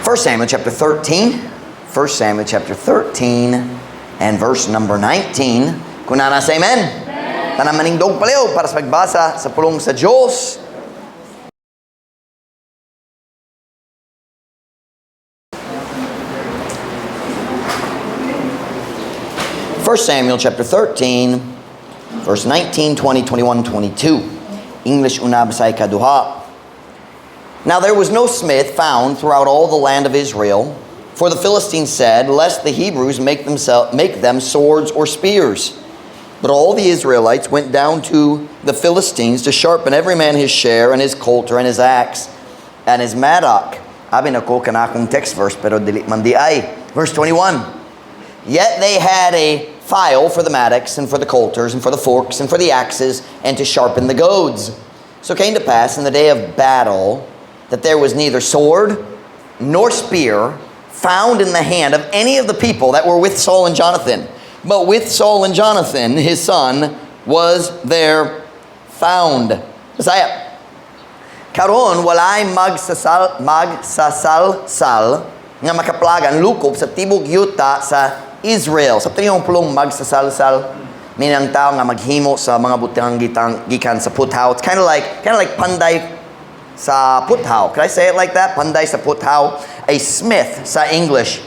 1 Samuel chapter 13. 1 Samuel chapter 13 and verse number 19. Kung naa na, say amen. Amen. Tanan manindog palihog para sa pagbasa sa pulong sa Diyos. 1 Samuel chapter 13, verse 19, 20, 21, 22. English una, Bisaya ikaduha. Now there was no smith found throughout all the land of Israel, for the Philistines said, "Lest the Hebrews make them swords or spears." But all the Israelites went down to the Philistines to sharpen every man his share and his coulter and his axe and his mattock. Abi nako kana akong text verse, pero dili man diay. Verse 21. Yet they had a file for the mattocks and for the coulters and for the forks and for the axes and to sharpen the goads. So it came to pass in the day of battle that there was neither sword nor spear found in the hand of any of the people that were with Saul and Jonathan. But with Saul and Jonathan, his son, was there found. Bisaya. Karon walay magsasalsal nga makaplagan lukop sa tibok yuta sa Israel. Sa yung pulong magsasalsal, meaning ang tao nga maghimo sa mga butang gitang gikan sa puthaw. It's kind of like panday sa puthaw. Can I say it like that? Panday sa puthaw. A smith sa English.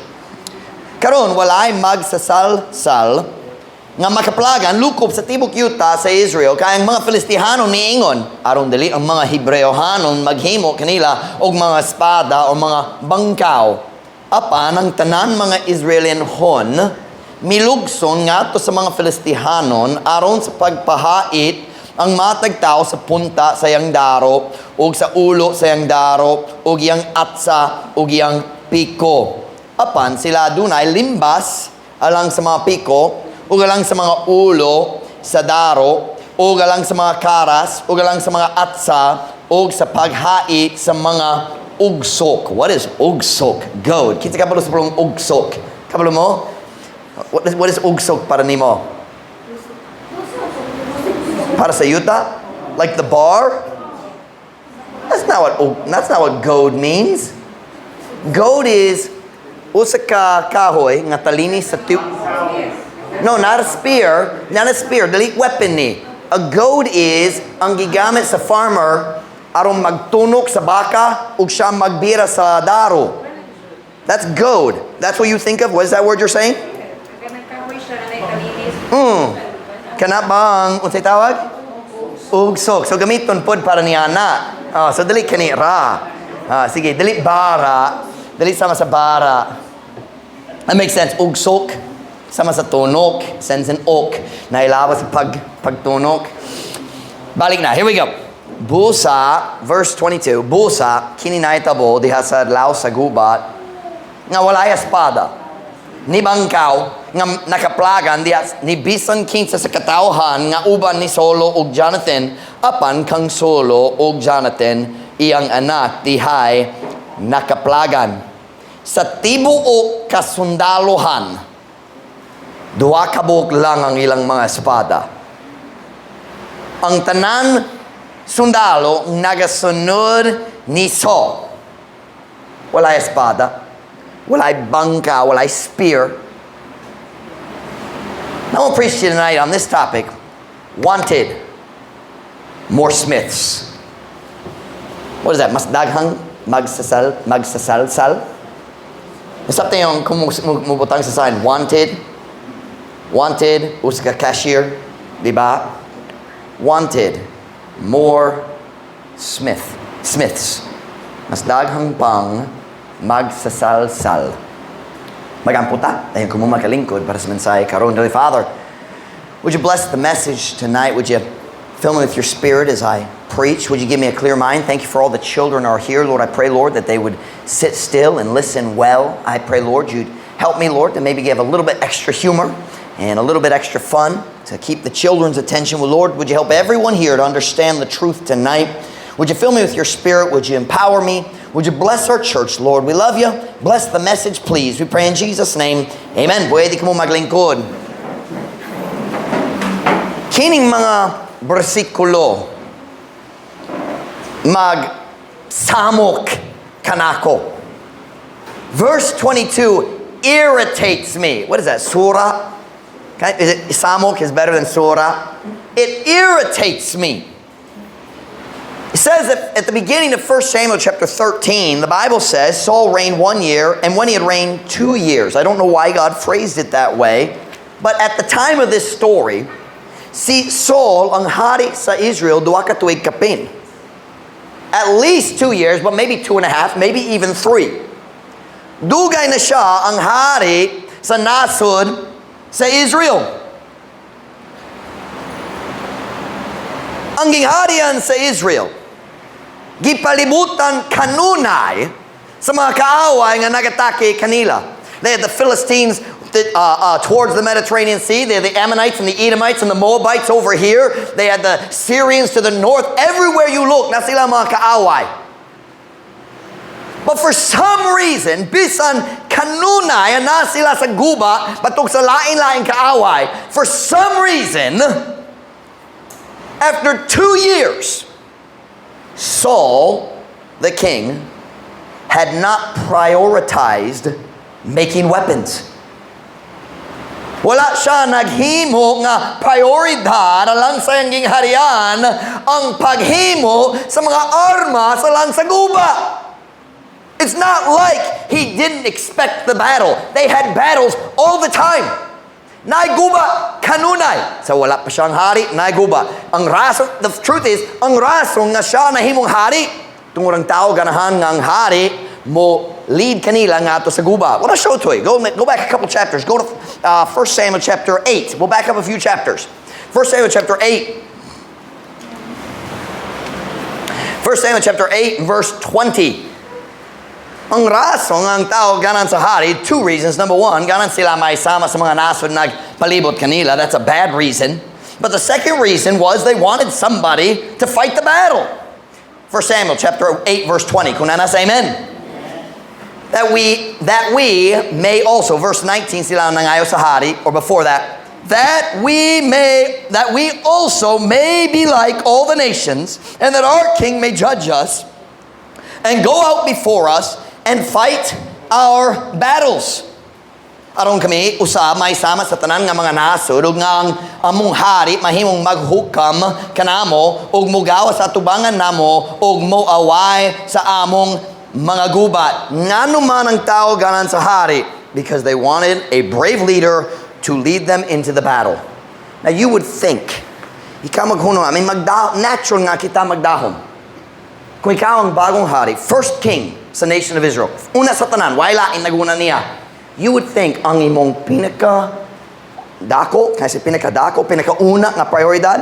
Karon walay magsasalsal nga makaplagan lukop sa tibok yuta sa Israel, kay ang mga Filistihanon niingon, "Aron dili ang mga Hebreohanon maghimo kanila og mga espada o mga bangkaw." Apan ang tanan mga Israelinhon milugson ngadto sa mga Filistihanon aron sa pagpahait ang matag tao sa punta sa iyang daro ug sa ulo sa iyang daro ug iyang atsa ug iyang piko. Apan sila dunay limbas alang sa mga piko ug alang sa mga ulo sa daro ug alang sa mga karas ug alang sa mga atsa ug sa paghait sa mga ugsok. What is ugsok? Goad. Kinsa kabalo sa pulong ugsok? Kabalo mo? What is ugsok para nimo? Para sa yuta? Like the bar? That's not what goad means. Goad is usa ka kahoy nga talinis sa tu. No, not a spear. Not a spear. Dili weapon ni. A goad is ang gigamit sa farmer aron magtunok sa baka ug siya magbira sa daro. That's goad. That's what you think of? What is that word you're saying? Kanang kahoy siya na talinis. Kana bang unsay tawag? Ugsok. So gamiton pod para niya na. Oh, so dili kani ra. Ah, sige, dili bara. Dili sama sa bara. That makes sense. Ugsok sama sa tunok, sends an ok. Nailawas sa pagtunok. Balik na. Here we go. Busa, verse 22. Busa, kini nahitabo diha sa adlaw sa gubat nga walay espada ni bangkaw nga nakaplagan diha ni bisan kinsa sa katawhan nga uban ni Saulo ug Jonathan, apan kang Saulo ug Jonathan, iyang anak, dihay nakaplagan. Sa tibuok kasundalohan, duha ka buok lang ang ilang mga espada. Ang tanan sundalo nagasunod ni Saul, walay espada, walay bangkaw, walay spear. Now I'll preach to you tonight on this topic: wanted, more smiths. What is that? Mas daghang magsasalsal? It's something yung kung mubutang sa sign, wanted, wanted, usa ka cashier, di ba? Wanted, more smiths. Mas daghang pang magsasalsal. Magampo ta, dayon kamo makalingkod para sa mensahe karon. Holy Father, would you bless the message tonight? Would you fill me with your Spirit as I preach? Would you give me a clear mind? Thank you for all the children are here. Lord, I pray, Lord, that they would sit still and listen well. I pray, Lord, you'd help me, Lord, to maybe give a little bit extra humor and a little bit extra fun to keep the children's attention. Well, Lord, would you help everyone here to understand the truth tonight? Would you fill me with your Spirit? Would you empower me? Would you bless our church, Lord? We love you. Bless the message, please. We pray in Jesus' name. Amen. Pwede kamo maglingkod. Kining mga bersikulo magsamok kanako. Verse 22 irritates me. What is that? Sura? Is it samok is better than sura? It irritates me. It says that at the beginning of 1 Samuel chapter 13, the Bible says Saul reigned 1 year, and when he had reigned 2 years. I don't know why God phrased it that way, but at the time of this story, si Saul ang hari sa Israel duha ka tuig kapin. At least 2 years, but maybe 2.5, maybe even 3. Dugay na siya ang hari sa nasod sa Israel. Ang gingharian sa Israel, gipalibutan kanunay sa mga kaaway nga nagatake kanila. They had the Philistines that, towards the Mediterranean Sea. They had the Ammonites and the Edomites and the Moabites over here. They had the Syrians to the north. Everywhere you look, naa sila mga kaaway. But for some reason, bisan kanunay na sila sa guba, batok sa lain-lain kaaway, for some reason, after 2 years, Saul, the king, had not prioritized making weapons. Wala siya naghimo nga prioridad alang sa iyang gingharian ang paghimo sa mga armas alang sa guba. It's not like he didn't expect the battle. They had battles all the time. Naay guba kanunay. Sa wala pa siyang hari, naay guba. Ang rason, the truth is, ang rason nga siya nahimong hari, tungod ang tao ganahan nga ang hari mo lead kanila ngadto sa guba. What I show to you? Go back a couple chapters. Go to 1 Samuel chapter 8. We'll back up a few chapters. 1 Samuel chapter 8. 1 Samuel chapter 8 verse 20. Ang rason ang tao ganahan sa hari, two reasons. Number one, ganahan sila may sama sa mga nasod nagpalibot kanila. That's a bad reason. But the second reason was they wanted somebody to fight the battle. 1 Samuel chapter 8 verse 20. Kung naa na, say amen. That we may also, verse 19 sila nangayo sa hari, or before that, that we also may be like all the nations, and that our king may judge us, and go out before us and fight our battles. Aron kami usa may sama sa tanan nga mga nasod ug nga ang among hari mahimong maghukam kanamo ug mugawas sa atubangan namo ug moaway sa among mga gubat. Ngano man ang tao ganahan sa hari? Because they wanted a brave leader to lead them into the battle. Now you would think, ikaw maghunong, I mean, natural nga kita magdahom. Kung ikaw ang bagong hari, first king sa nation of Israel, una sa tanan, way lain naguna niya, you would think ang imong pinaka dako, kasi pinaka dako, pinakauna nga prioridad,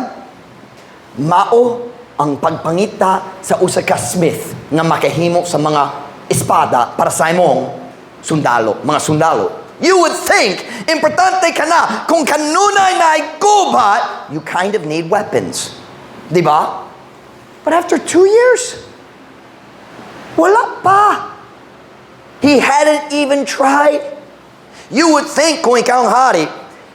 mao ang pagpangita sa usa ka smith nga makahimo sa mga espada para sa imong sundalo, mga sundalo. You would think, importante ka na, kung kanunay na gubat, you kind of need weapons. Di ba? But after 2 years, wala pa. He hadn't even tried. You would think kung ikaw ang hari,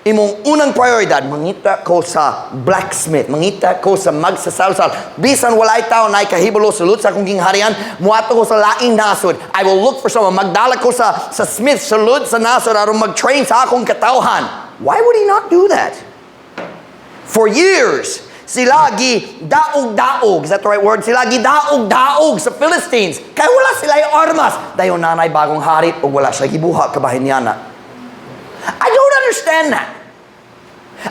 imong unang prioridad, mangita ko sa blacksmith, mangita ko sa magsasalsal. Bisan walay tao na kahibalo sulod sa akong gingharian, muadto ko sa laing nasod. I will look for someone. Magdala ko sa smith sulod sa nasod aron mag-train sa akong katawhan. Why would he not do that? For years, sila gi daog-daog. Is that the right word? Sila gi daog-daog sa Philistines. Kaya wala sila yung armas. Dayon naa nay bagong hari o wala siya gibuhat kabahin niya na. I don't understand that.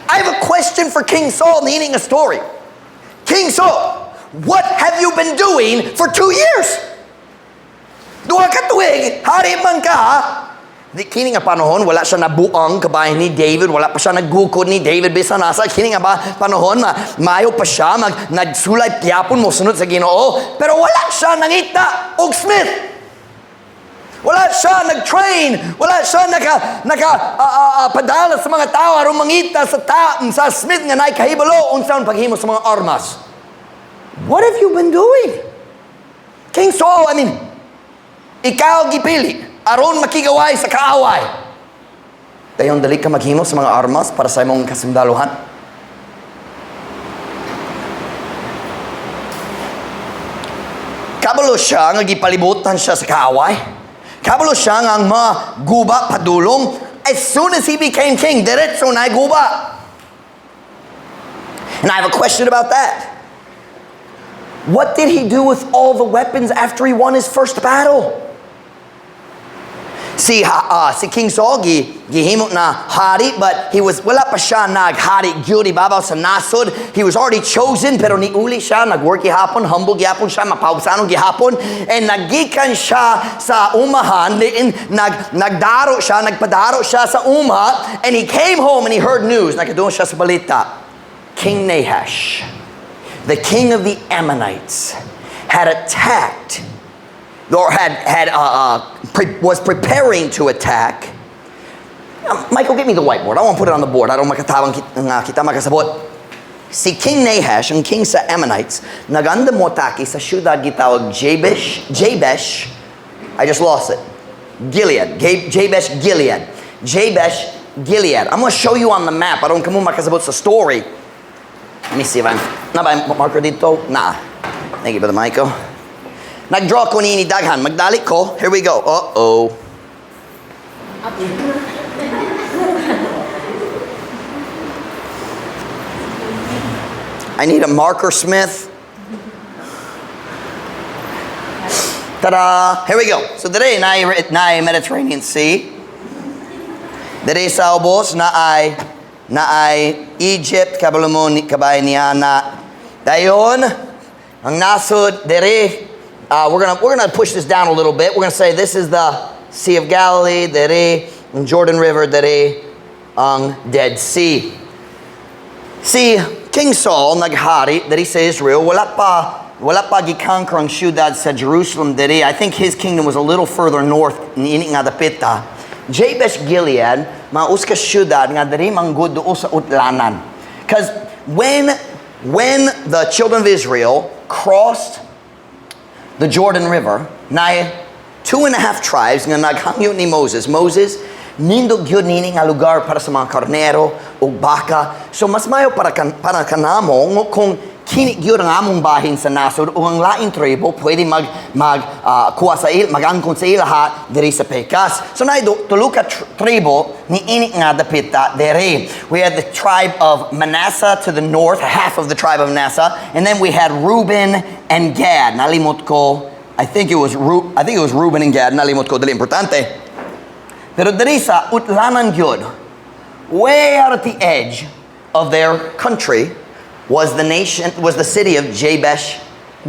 I have a question for King Saul needing a story. King Saul, what have you been doing for 2 years? Duha ka tuig, hari man ka. Di kini nga panahon, wala siya nabuang kabahin ni David, wala pa siya naggukod ni David bisan asa. Kini nga ba panahon, maayo pa siya, nagsulay gyapon mo sunod sa Ginoo, pero wala siya nangita og smith. Wala siya nag-train. Wala siya naka padala sa mga tao aron mangita sa smith nga naay kahibalo unsaon paghimo sa mga armas. What have you been doing? King Saul, I mean, ikaw gipili aron makigaway sa kaaway. Dayon dali ka maghimo sa mga armas para sa imong kasundaluhan. Kabalo siya nga gipalibutan siya sa kaaway. Kabalo siya nga ang mga guba padulong. As soon as he became king, diretso na guba. And I have a question about that. What did he do with all the weapons after he won his first battle? Si King Saul gihimo na hari, but he was wala pa siya naghari gyud ibabaw sa nasod. He was already chosen, pero niuli siya, nagwork gihapon, humble gihapon siya, mapawsanon gihapon, and nagikan siya sa umahan, nagdaro siya, nagpadaro siya sa uma, and he came home and he heard news. Nakadungog siya sa balita. King Nahash, the king of the Ammonites, had attacked or had, had was preparing to attack. Michael, give me the whiteboard. I want to put it on the board. I don't makatabang nga kita makasabot. Si King Nahash, ang king sa Ammonites, nag-andam moatake sa syudad gitawag Jabesh, Jabesh, I just lost it. Gilead. Jabesh Gilead. Jabesh Gilead. I'm going to show you on the map. Aron kamo makasabot sa story. Let me see if I'm... Naa ba marker didto? Nah. Thank you, Brother Michael. Nag-draw ko nini daghan. Magdali ko. Here we go. Uh-oh. I need a marker, Smith. Ta-da! Here we go. So today, na Mediterranean Sea. Diri sa ubos naay Egypt, kabalo mo ni kabay niya na dayon ang nasod diri. We're gonna push this down a little bit. We're gonna say this is the Sea of Galilee, diri ang Jordan River, diri ang Dead Sea. Si King Saul naghari diri sa Israel, wala pa giconquer ang syudad sa Jerusalem diri. I think his kingdom was a little further north niini nga dapita. Jabesh Gilead, maus ka syudad nga diri manggod duol sa utlanan. Because when the children of Israel crossed the Jordan River, na 2.5 tribes nga naghangyo ni Moses. Moses, nindot gyud nini nga lugar para sa mga karnero o baka. So mas mayo para kanamo kung kini gyud ang among bahin sa nasod o ang lain tribo pwede mag kuha sa il, magangkon sa ilaha diri sa Pekas. So naay tulo ka tribo ni ini nga dapita diri. We had the tribe of Manasseh to the north, half of the tribe of Manasseh, and then we had Reuben and Gad. Nalimot ko, I think it was Reuben and Gad. Nalimot ko, dili importante. Pero diri sa utlanan gyud, way out at the edge of their country, was the nation, was the city of Jabesh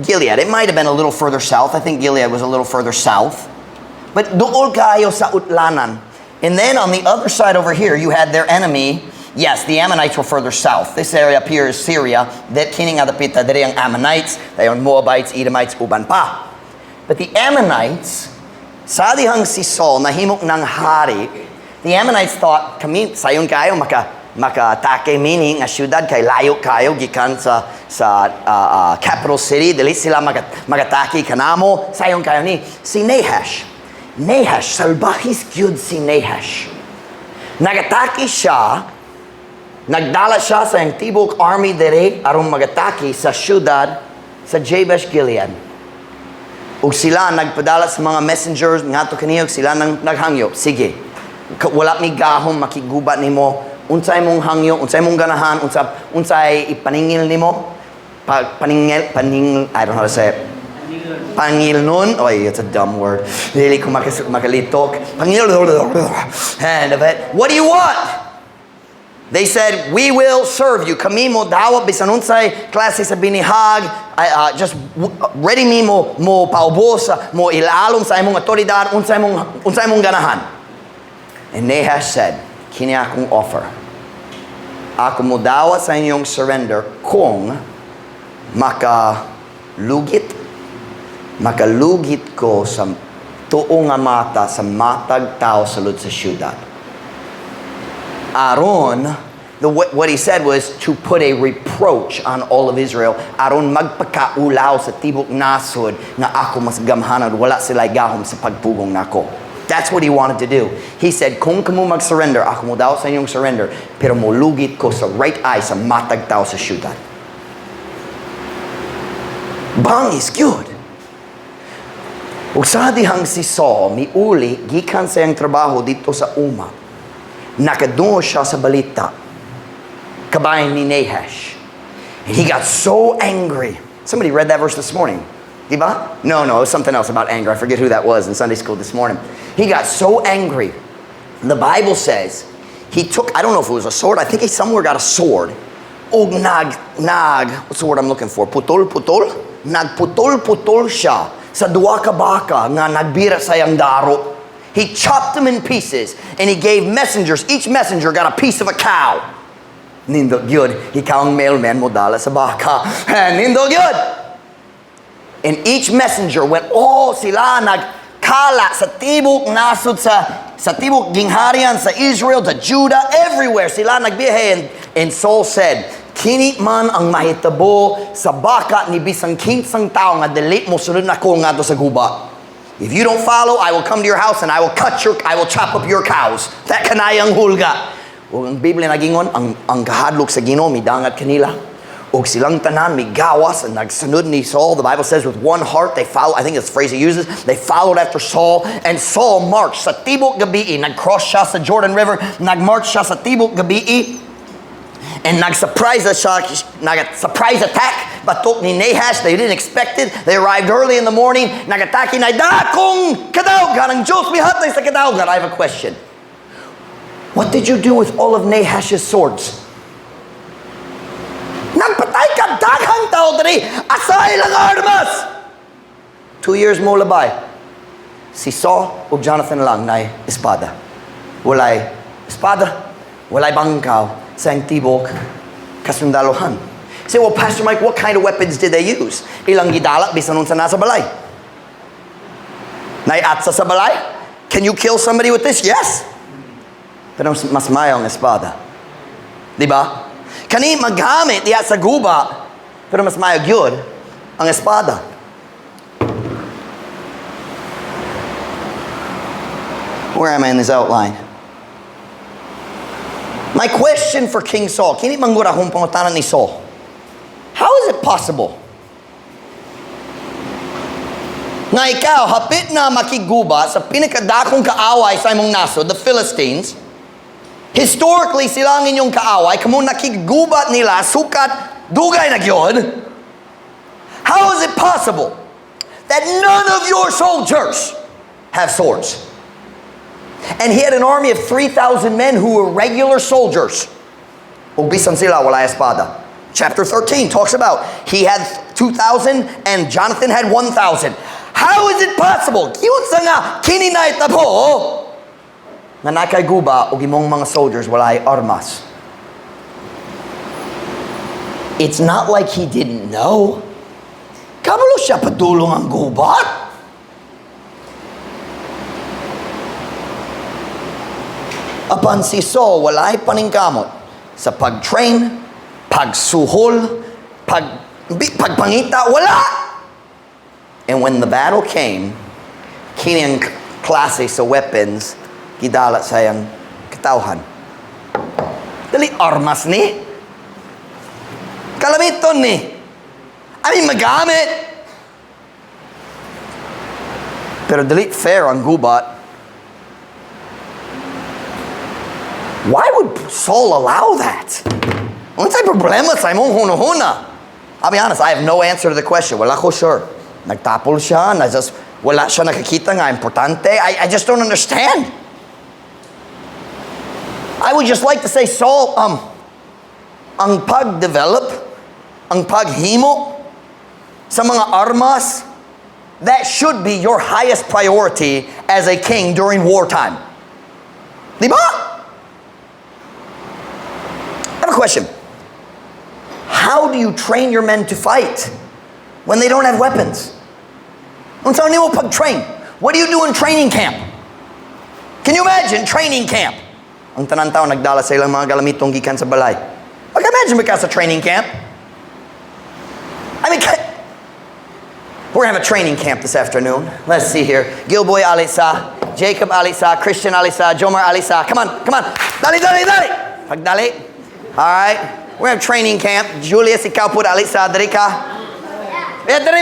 Gilead. It might have been a little further south. I think Gilead was a little further south. But duol kayo sa utlanan. And then on the other side over here, you had their enemy. Yes, the Ammonites were further south. This area up here is Syria. That kini nga dapita, diri ang Ammonites, they are Moabites, Edomites, uban pa. But the Ammonites, sa dihang si Saul, nahimok ng hari, the Ammonites thought, kami, sayon kayo, maka-atake mini nga syudad kay layo kayo gikan sa capital city, dili sila magatake kanamo, sayon kayo ni si Nahash. Nahash, salbahis gyud si Nahash. Nagatake siya, nagdala siya sa iyang tibok army dere aron magatake sa syudad sa Jabesh Gilead. Ug sila nagpadala sa mga messengers ngadto kaniyo, sila nang naghangyo. Sige, wala mi gahom makiguba nimo. Unsay mong hangyo, unsay mong ganahan, unsay ipaningil nimo? Paningil, paning, I don't know how to say it. Pangilnon. Oy, it's a dumb word. Dili ko makalitok. Pangil. And of it. What do you want? They said, "We will serve you. Kami mo dawat bisan unsay klase sa binihag. Just ready mi mo paubos, mo ilalom sa imong otoridad, unsay mong ganahan." And Nahash said, "Kini akong offer. Ako mo dawat sa inyong surrender kung makalugit ko sa tuo nga mata sa matag tao sulod sa syudad." Aron, what he said was to put a reproach on all of Israel. Aron magpakaulaw sa tibok nasod nga ako mas gamhanan, wala sila gahom sa pagpugong nako. That's what he wanted to do. He said, "Kung kamo mag-surrender, ako mo daw sa inyong surrender, pero molugit ko sa right eye sa matag tao sa syudad." Bang is good. Ug sa dihang si Saul miuli gikan sa iyang trabaho didto sa uma, nakadungog siya sa balita kabahin ni Nahash. And he got so angry. Somebody read that verse this morning. Diba? No, it was something else about anger. I forget who that was in Sunday school this morning. He got so angry. The Bible says he took, I don't know if it was a sword, I think he somewhere got a sword. Og nag, what's the word I'm looking for? Putol, putol? Nagputol-putol siya sa duha ka baka nga nagbira sa iyang daro. He chopped them in pieces and he gave messengers. Each messenger got a piece of a cow. Nindot gyud, ikaw ang mailman mo dala sa baka. Nindot gyud. And each messenger went all sila nagkala sa tibok nasod sa tibok gingharian sa Israel to Judah, everywhere sila nagbiyahe, and Saul said, "Kini man ang mahitabo sa baka ni bisan kinsang tao nga dili mo sunod nako ngadto sa guba. If you don't follow, I will come to your house and I will chop up your cows." That kanayang hulga. Ug ang Biblia nagingon, ang kahadlok sa Ginoo midangat kanila. Ug silang tanan migawas and nagsunod ni Saul. The Bible says with one heart they follow. I think that's the phrase he uses. They followed after Saul, and Saul marched sa tibok gabii. Nag-cross siya sa Jordan River. Nag-march siya sa tibok gabii. And nag-surprise siya, nag-surprise attack batok ni Nahash. They didn't expect it. They arrived early in the morning. Nag-atake na dakong kadaugan. Ang Diyos mihatay sa kadaugan. I have a question. What did you do with all of Nahash's swords? Nagpatay ka daghang tao diri. Asa ilang armas? 2 years mo labay. Si Saul ug Jonathan lang na espada. Walay espada, walay bangkaw sa ang tibok kasundalohan. Say, "Well, Pastor Mike, what kind of weapons did they use?" Ilang gidala, bisan unsa nasa balay. Naay atsa sa balay? Can you kill somebody with this? Yes. Pero mas mayo ang espada. Di ba? Kani magamit diya sa guba, pero mas mayo gyud ang espada. Where am I in this outline? My question for King Saul, kini man gud akong pangutana ni Saul. How is it possible nga ikaw, hapit na makigguba sa pinakadakong kaaway sa imong nasod, the Philistines? Historically, sila ang inyong kaaway. Kamo nakiggubat nila, sukat, dugay na gyud. How is it possible that none of your soldiers have swords? And he had an army of 3,000 men who were regular soldiers. Ug bisan sila wala espada. Chapter 13 talks about he had 2,000 and Jonathan had 1,000. How is it possible? Giunsa nga kini nahitabo nga naa kay guba ug imong mga soldiers walay armas? It's not like he didn't know. Kabalo siya padulong ang gubat. Apan si Saul walay paningkamot sa pag-train, pagsuhol, pagpangita, wala! And when the battle came, kini ang klase sa weapons gidala sa iyang katawhan. Dali armas ni. Kalamiton ni. I mean, magamit. Pero dili fair ang gubat. Why would Saul allow that? Unsay problema sa imong hunahuna? I'll be honest, I have no answer to the question. Wala ko sure. Nagtapol siya, na just, wala siya nakakita nga importante. I just don't understand. I would just like to say, Saul, ang pag-develop, ang paghimo sa mga armas, that should be your highest priority as a king during wartime. Di ba? I have a question. How do you train your men to fight when they don't have weapons? Unsa nimo pag-train? What do you do in training camp? Can you imagine training camp? Ang tanan tao nagdala sa ilang mga galamitong gikan sa balay. Pag-imagine ba ka sa training camp? I mean, we're going to have a training camp this afternoon. Let's see here. Gilboy Alisa, Jacob Alisa, Christian Alisa, Jomar Alisa. Come on, come on. Dali, dali, dali. Pagdali. All right. We're going to have training camp. Julius, ikaw po, Alisa, dali ka. Eh, dali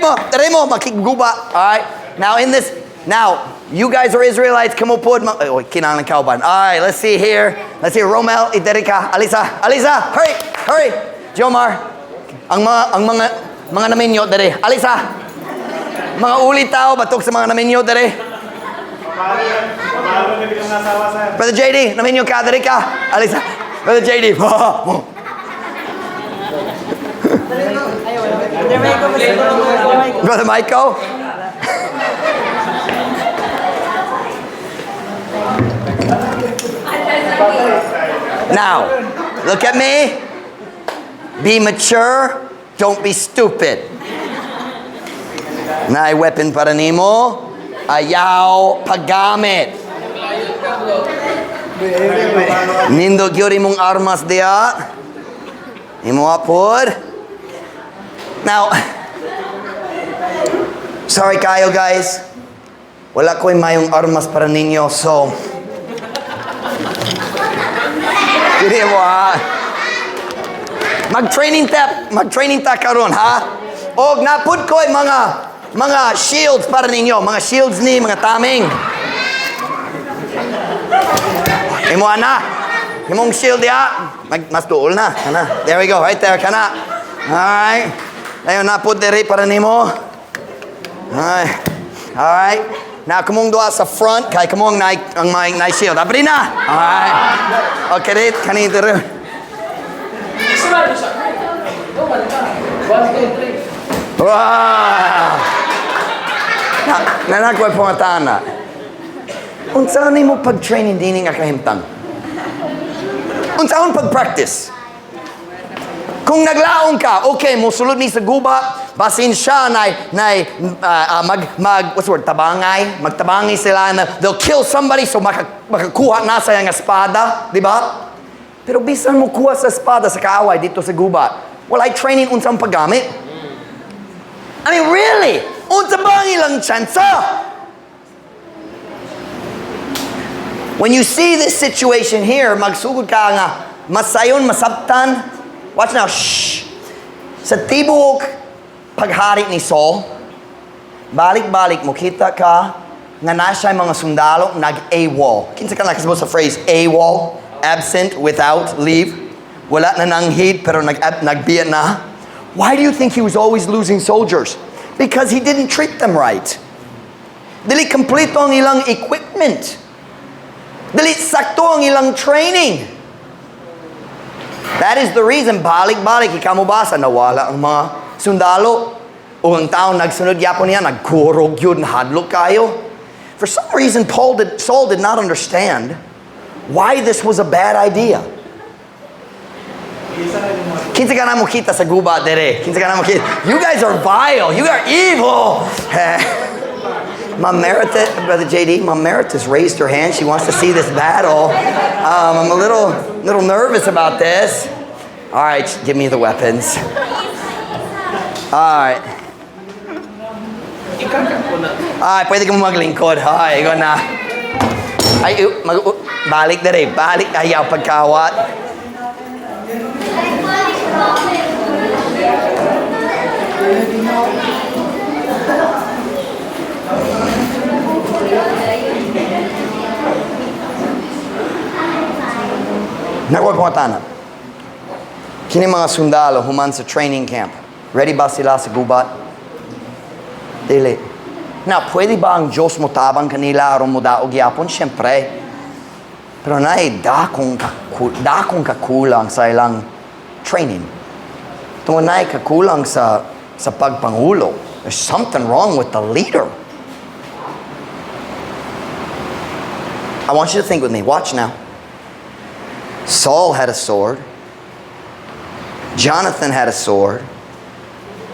mo, makigguba. All right. Now in this, now, you guys are Israelites. Kamo pod. Oh, kinahanglan kauban. All right, let's see here. Let's see. Romel, Iderika, Alisa, Alisa, hurry, hurry. Jomar, ang mga naminyo dere. Alisa. Mga uli tao batok sa mga naminyo dere. Pamalo na biglang nasawa, sir. Brother JD, naminyo ka dere ka. Alisa. Brother JD. Brother Michael. Now, look at me. Be mature. Don't be stupid. Naay weapon para nimo. Ayaw paggamit. Nindot gyud imong armas diya. Imo apod. Now, sorry kayo, guys. Wala ko'y mayong armas para ninyo, so dili mo ha. Mag-training ta karon ha. Og napud ko'y mga shields para ninyo, mga shields ni mga taming. Imo ana. Imong shield ya. Mas duol na. Kana. There we go, right there kana. Alright. Ayon napud diri para nimo. Alright. Alright. Now, kamong duha sa front, kay kamong na, ang may na shield. Abri na! Alright. Okay, dit, kani diri. Wow! Na, nanakoy pangatana. Unsa ni mo pag-training dini nga kahimtang? Unsaon pag-practice? Kung naglaong ka, okay, mosulod ni sa guba, basin siya nay mag, what's the word, tabangay, magtabangay sila na they'll kill somebody so makakuha na sa nga espada, di ba? Pero bisan mo kuha sa espada sa kaaway dito sa guba, walay training unsang paggamit. I mean, really? Unsa ba ang ilang tsansa? When you see this situation here, magsugod ka nga, masayon, masabtan. Watch now, shh. Sa tibuok paghari ni Saul, balik-balik mo kita ka nga na siya mga sundalo nag-AWOL. Kinsa ka nakasabot sa phrase AWOL? Absent without leave. Wala na nanghid pero nagbiya na. Why do you think he was always losing soldiers? Because he didn't treat them right. Dili kompleto ang ilang equipment. Dili sakto ang ilang training. That is the reason, balik-balik, ikaw mo basa, nawala ang mga sundalo. O ang tao nagsunod yapon niya, nagkurog yun, hadlok kayo. For some reason, Saul did not understand why this was a bad idea. Kinsa ka na mo kita sa guba dere? Kinsa ka na mo kita? You guys are vile. You are evil. Ma'am Meredith, Brother JD, Ma'am Meredith raised her hand. She wants to see this battle. I'm a little nervous about this. All right, give me the weapons. All right. Ay, pwede kang maglingkod. Ay, ikaw na. Ay, balik na rin. Balik. Ayaw pagkawat. Nakuha ko tana. Kini mga sundalo human sa training camp. Ready ba sila sa gubat? Dili. Now, pwede ba ang Diyos mo tabang kanila aron mo daog yapon? Siyempre. Pero naay dakong kakulang sa ilang training. Tungod naay kakulang sa pagpangulo. There's something wrong with the leader. I want you to think with me. Watch now. Saul had a sword. Jonathan had a sword.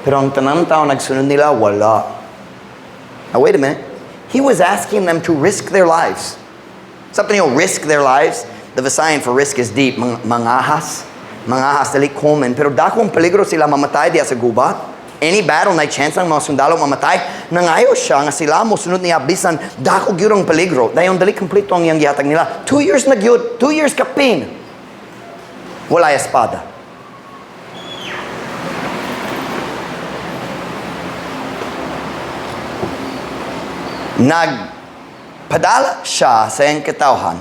Pero ang tanang tao nagsunod nila, wala. Now wait a minute. He was asking them to risk their lives. Something risk their lives. The Visayan for risk is deep. Mangahas. Mangahas, dili common. Pero dakong peligro sila mamatay diya sa gubat. Any battle, na chance ang mga sundalo mamatay. Nangayo siya nga sila mosunod niya bisan dako gyud ang peligro. Dayon dili kompleto ang iyang gihatag nila. 2 years na gyud, 2 years kapin. Wala espada. Nagpadala siya sa iyang katawhan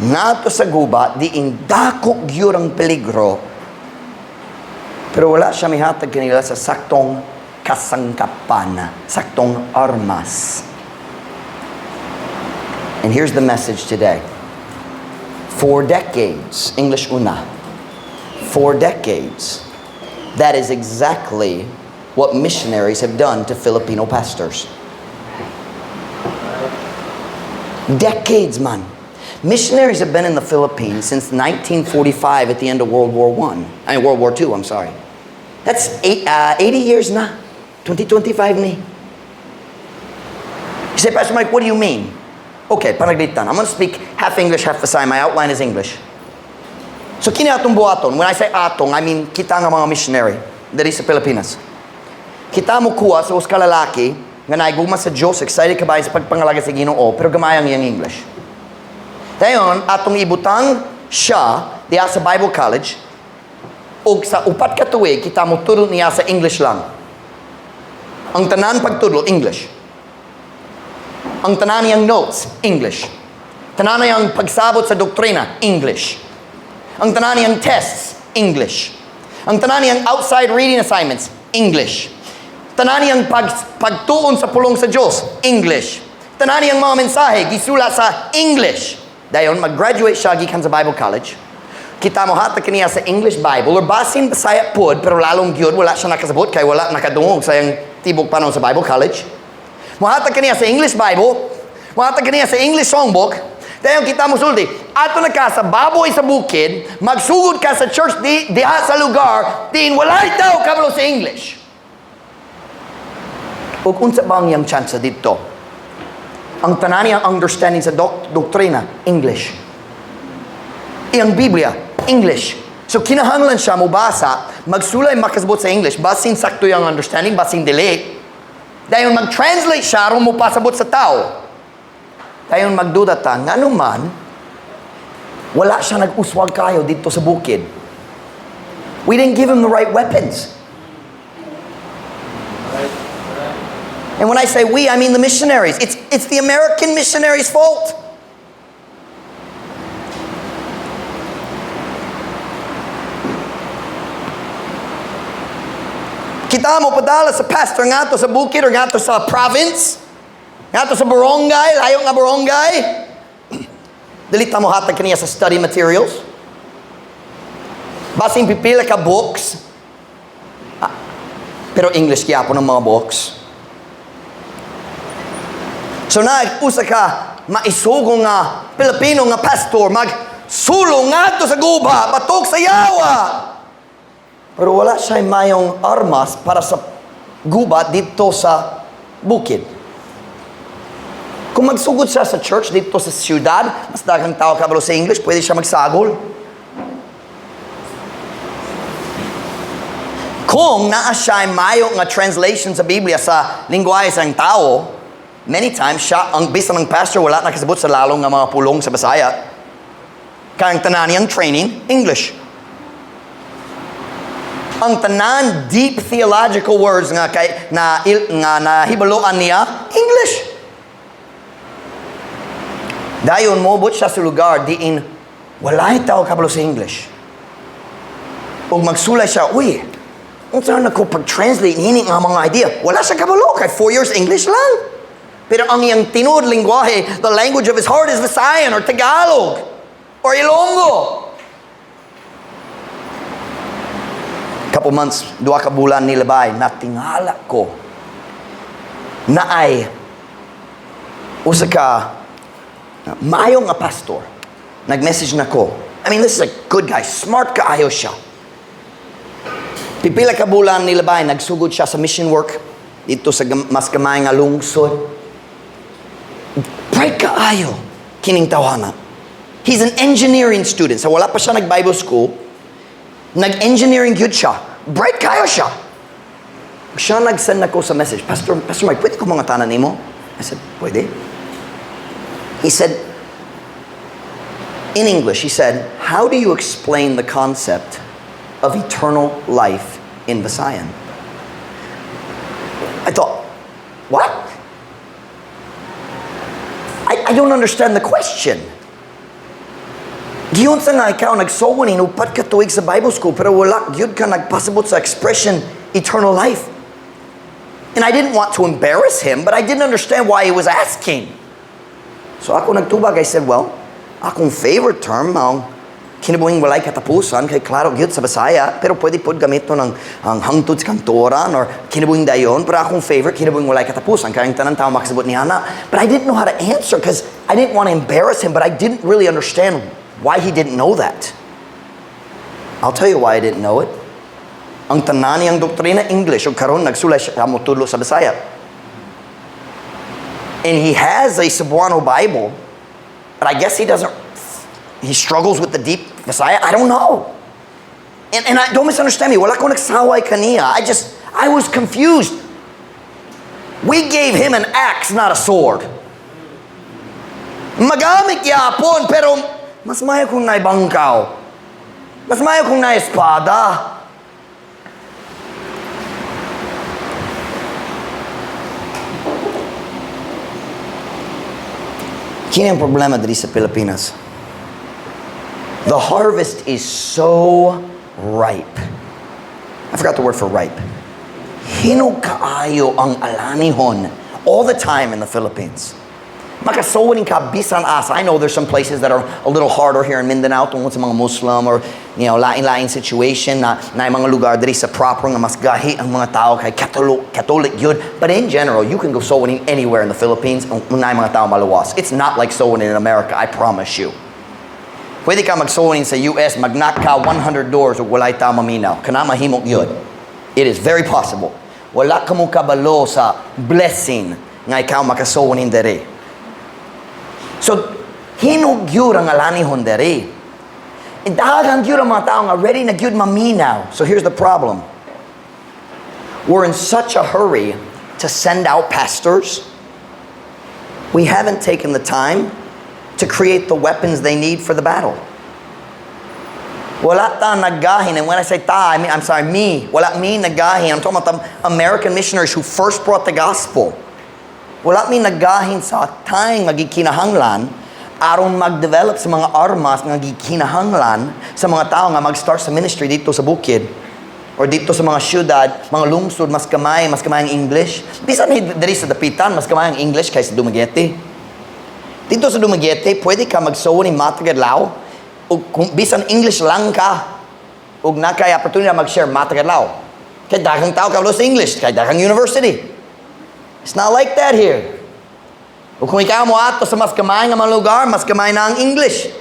ngadto sa guba diin dako gyud ang peligro, pero wala siya mihatag kanila sa saktong kasangkapan, saktong armas. And here's the message today. For decades, English una, for decades, that is exactly what missionaries have done to Filipino pastors. Decades, man. Missionaries have been in the Philippines since 1945 at the end of World War I. I mean, World War II, I'm sorry. That's 80 years na. 2025 ni. You say, "Pastor Mike, what do you mean?" Okay, panaglitan. I'm going to speak half English, half Visaya. My outline is English. So kini atong buhaton. When I say atong, I mean kita nga mga missionary diri sa Pilipinas. Kita mo kuha sa usa ka lalaki nga naigugma sa Diyos, excited kabahin sa pagpangalaga sa Ginoo, pero gamay ang iyang English. Dayon, atong ibutang siya diha sa Bible College, ug sa 4 ka tuig, kita mo tudlo niya sa English lang. Ang tanan pagtudlo, English. Ang tanan niyang notes, English. Tanan niyang pagsabot sa doktrina, English. Ang tanan niyang tests, English. Ang tanan niyang outside reading assignments, English. Tanan niyang pagtuon sa pulong sa Diyos, English. Tanan niyang mga mensahe, gisulat sa English. Dayon, mag-graduate siya gikan sa Bible College. Kita mo hatag kaniya sa English Bible or basin Bisaya pod, pero lalong gyud wala siya nakasabot kay wala nakadungog sa iyang tibok panahon sa Bible College. Mohatag kaniya sa English Bible, mohatag kaniya sa English Songbook. Dayon kita mo sulti, ato na ka sa baboy sa bukid, magsugod ka sa church diha sa lugar, diin walay tao kabalo sa English. Ug unsa ba ang iyang chance dito? Ang tanan niyang understanding sa doktrina, English. Iyang Biblia, English. So kinahanglan siya mobasa, magsulay, makasabot sa English, basin sakto yung understanding, basin dili. Dayon mag-translate siya aron mo pasabot sa tao. Dayon magduda ta, ngano man, wala siya nag-uswag kayo dito sa bukid. We didn't give him the right weapons. And when I say we, I mean the missionaries. It's the American missionaries' fault. Kita mo padala sa pastor ngadto sa bukid or ngadto sa province, ngadto sa barangay, layo nga barangay. Dili ta mo hatag kaniya sa study materials. Basin pipila ka books. Ah, pero English gyapon ang mga books. So na usa ka maisugo nga Pilipino nga pastor magsulong ngadto sa guba batok sa yawa. Pero wala siya mayong armas para sa gubat dito sa bukid. Kung magsugod siya sa church dito sa siyudad, mas daghang tao kabalo sa English, pwede siya magsagol. Kung naa siya mayo nga translation sa Biblia sa lingwahe sa tao, many times siya, ang bisan ng pastor, wala nakasabot sa lalong nga mga pulong sa Bisaya. Kaya ang tanan niyang training, English. Ang tanan deep theological words nga kay na il, nga nahibaluan niya, English. Dayon moabot siya sa lugar diin walay tao kabalo sa English. Ug magsulay siya, "Uy, unsa na ko pag-translate hini nga mga idea?" Wala siya kabalo kay 4 years English lang. Pero ang iyang tinuod lingwahe, the language of his heart, is Visayan or Tagalog or Ilonggo. Couple months, 2 ka bulan nilabay, natingala ko na ay usa ka maayo nga pastor. Nag-message na ko. I mean, this is a good guy. Smart kaayo siya. Pipila ka bulan nilabay, nagsugod siya sa mission work dito sa mas gamay nga lungsod. Bright kaayo kining tawhana. He's an engineering student. So wala pa siya nag-Bible school. Nag-engineering gyud siya. Bright kayo siya. Siya nag-send nako sa message, "Pastor, Pastor Mike, pwede ko mangutana nimo?" I said, "Pwede." He said, in English, he said, "How do you explain the concept of eternal life in Visayan?" I thought, "What?" I don't understand the question. Giunsa nga ikaw nag-soul winning 4 ka tuig sa Bible school pero wala gyud ka nagpasabot sa expression eternal life. And I didn't want to embarrass him, but I didn't understand why he was asking. So ako nagtubag, I said, "Well, akong favorite term, ang kinabuhing walay katapusan, kay klaro gyud sa Bisaya, pero pwede pod gamiton ang hangtod sa kamatuoran or kinabuhing dayon, pero akong favorite, kinabuhing walay katapusan, kay ang tanan tao makasabot niana." But I didn't know how to answer because I didn't want to embarrass him, but I didn't really understand why he didn't know that. I'll tell you why I didn't know it. Ang tanan niyang doktrina, English, ug karon nagsulay siya motudlo sa Bisaya. And he has a Cebuano Bible, but I guess he doesn't, he struggles with the deep Bisaya. I don't know. And don't misunderstand me, wala ko nagsaway kaniya. I was confused. We gave him an axe, not a sword. Magamit yapon, pero mas mayo kung naibangkaw. Mas mayo kung naespada. Kini ang problema diri sa Pilipinas. The harvest is so ripe. I forgot the word for ripe. Hinog kaayo ang alanihon all the time in the Philippines. Maka-soul winning ka bisan asa. I know there's some places that are a little harder here in Mindanao tungod sa mga Muslim or lain-lain situation na mga lugar diri sa proper nga mas gahi ang mga tao kay Catholic gyud. But in general, you can go soul winning anywhere in the Philippines ug naay mga tao maluwas. It's not like soul winning in America, I promise you. Pwede ka mag-soul winning sa US, mag-knock ka 100 doors ug walay tao maminaw. Kana mahimo gyud. It is very possible. Wala ka mo kabalo sa blessing nga ikaw maka-soul winning diri. So, hinog gyud ang alanihon diri. Daghan gyud ang mga tao nga ready na gyud maminaw. So here's the problem. We're in such a hurry to send out pastors. We haven't taken the time to create the weapons they need for the battle. Wala ta naggahin, and when I say ta, I mean, I'm sorry, me. Wala mi naggahin. I'm talking about the American missionaries who first brought the gospel. Wala mi naggahin sa time nga gikinahanglan aron mag-develop sa mga armas nga gikinahanglan sa mga tao nga mag-start sa ministry dito sa bukid or dito sa mga syudad, mga lungsod, mas gamay ang English. Bisan diri sa Dapitan, mas gamay ang English kaysa Dumaguete. Dito sa Dumaguete, pwede ka mag-soul ni matag adlaw ug kung bisan English lang ka ug naa kay opportunity mag-share matag adlaw. Kay daghang tao kabalo sa English, kay daghang university. It's not like that here. Ug kung ikaw mo ato sa mas gamay nga mga lugar, mas gamay na ang English.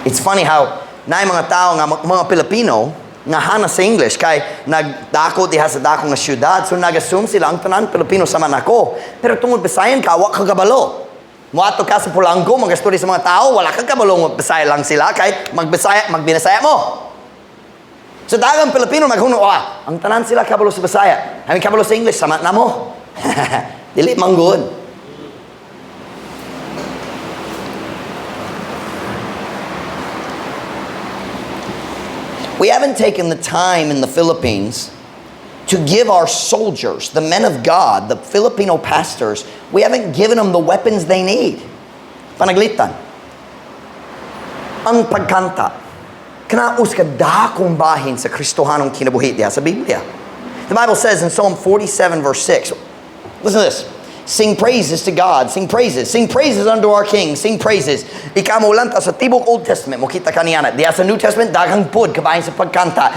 It's funny how naay mga tao nga mga Pilipino nga hana sa English kay nagdako diha sa dako nga syudad, so nag-assume sila ang tanan Pilipino sama nako. Pero tungod Bisayan ka, wa ka kabalo. Moadto ka sa Pulangko, magastorya sa mga tao, wala ka kabalo nga Bisaya lang sila kay magbisaya, magbinasaya mo. So daghang Pilipino maghuno, "Ah, ang tanan sila kabalo sa Bisaya. I mean, kabalo sa English, sama na mo." Dili man gud. We haven't taken the time in the Philippines to give our soldiers, the men of God, the Filipino pastors, we haven't given them the weapons they need. Panaglitan. Ang pagkanta, kanaus ka dakong bahin sa Kristohanong kinabuhi diha sa Biblia. The Bible says in Psalm 47 verse 6, listen to this. "Sing praises to God, sing praises, sing praises unto our King, sing praises." Ikaw mo lang sa tibok Old Testament, mo kita kaniyana. Diya sa New Testament, daghang pud, kabahin sa pagkanta.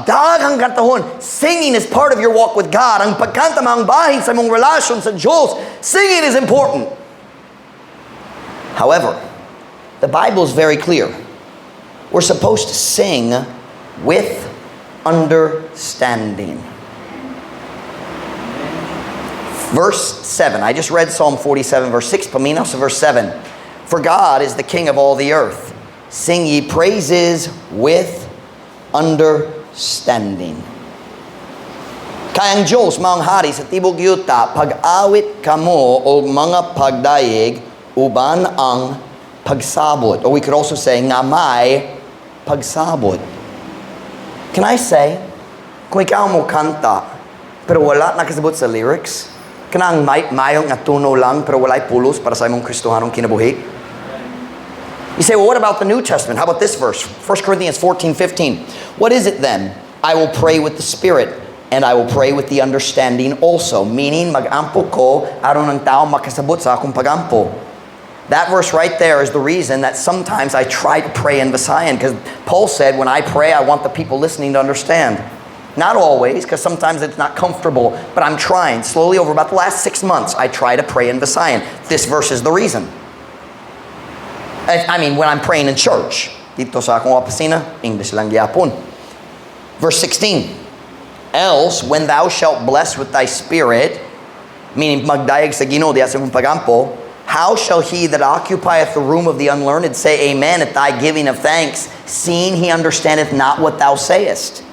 Daghang kantahon. Singing is part of your walk with God. Ang pagkanta maang bahin sa imong relasyon sa Diyos. Singing is important. However, the Bible is very clear. We're supposed to sing with understanding. Verse 7. I just read Psalm 47, verse 6. Paminaw sa verse 7. "For God is the King of all the earth. Sing ye praises with understanding." Kay ang Diyos maong hari sa tibok yuta, pag-awit kamo og mga pagdayeg uban ang pagsabot. Or we could also say, nga may pagsabot. Can I say, kung ikaw mo kanta, pero wala nakasabot sa lyrics, Kanang may, mayo nga tuno lang pero walay pulos para sa imong Kristohanong kinabuhi. You say, "Well, what about the New Testament? How about this verse?" 1 Corinthians 14:15. "What is it then? I will pray with the Spirit, and I will pray with the understanding also." Meaning, mag-ampo ko aron ang tao makasabot sa akong pagampo. That verse right there is the reason that sometimes I try to pray in Visayan, because Paul said, "When I pray, I want the people listening to understand." Not always, because sometimes it's not comfortable, but I'm trying. Slowly, over about the last 6 months, I try to pray in Visayan. This verse is the reason. I mean, when I'm praying in church. Dito sa akong opisina, English lang gyapon. Verse 16. "Else, when thou shalt bless with thy spirit," meaning magdayag sa Ginoo diya sa imong pagampo, "how shall he that occupieth the room of the unlearned say amen at thy giving of thanks, seeing he understandeth not what thou sayest?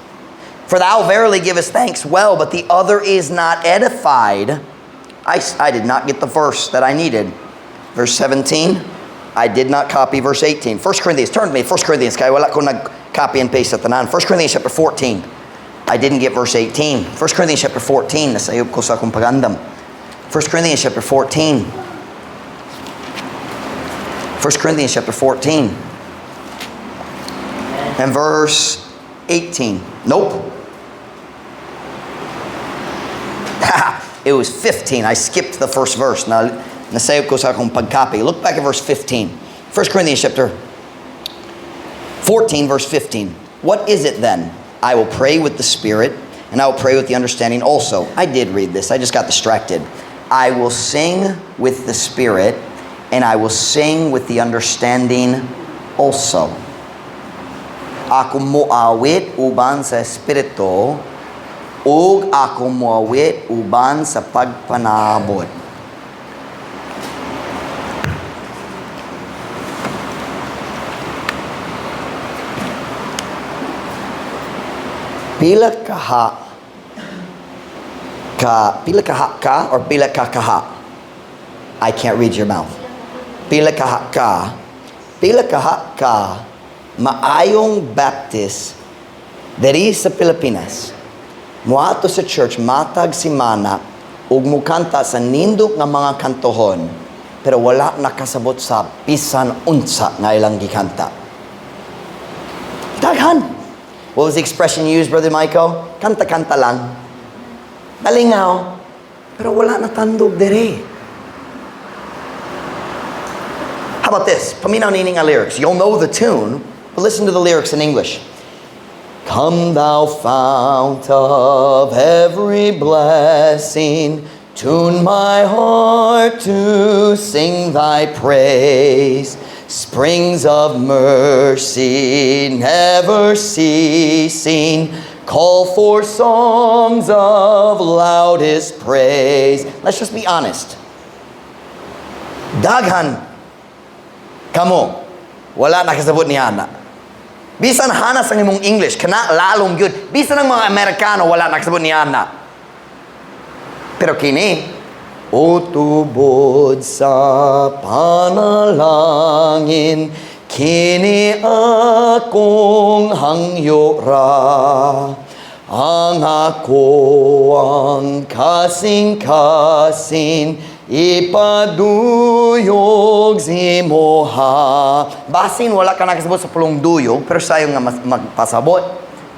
For thou verily givest thanks well, but the other is not edified." I did not get the verse that I needed. Verse 17. I did not copy verse 18. 1 Corinthians, turn to me, 1 Corinthians, kaya wala ko nag-copy and paste sa tanan. 1 Corinthians chapter 14. I didn't get verse 18. 1 Corinthians chapter 14, nasayop ko sa akong pagandam. 1 Corinthians chapter 14. 1 Corinthians chapter 14. And verse 18. Nope. It was 15. I skipped the first verse. Now, nasayop ko sa akong pag-copy. Look back at verse 15. 1 Corinthians chapter 14, verse 15. "What is it then? I will pray with the Spirit, and I will pray with the understanding also." I did read this. I just got distracted. I will sing with the Spirit, and I will sing with the understanding also. Ako moawit uban sa Espiritu, ug ako moawit uban sa pagpanabot. Pila kaha ka, pila kaha ka or pila ka kaha? I can't read your mouth. Pila kaha ka, pila kaha ka maayong Baptist diri sa Pilipinas muadto sa church matag simana ug mukanta sa nindot nga mga kantohon pero wala nakasabot sa bisan unsa nga ilang gikanta? Daghan. What was the expression you used, Brother Michael? Kanta-kanta lang. Nalingaw. Pero wala na tandog dere. How about this? Paminaw nini nga lyrics. You'll know the tune, but listen to the lyrics in English. "Come, thou fount of every blessing, tune my heart to sing thy praise. Springs of mercy never ceasing, call for songs of loudest praise." Let's just be honest. Daghan kamo wala nakasabot ni ana. Bisan hanas ang imong English, kana lalong gyud. Bisan ang mga Amerikano wala nakasabot ni ana. Pero kini, "O tubod sa panalangin, kini akong hangyora. Ang akoang kasing-kasing ipaduyog simoha." Basin wala ka nakasabot sa pulong duyog, pero sayo nga magpasabot.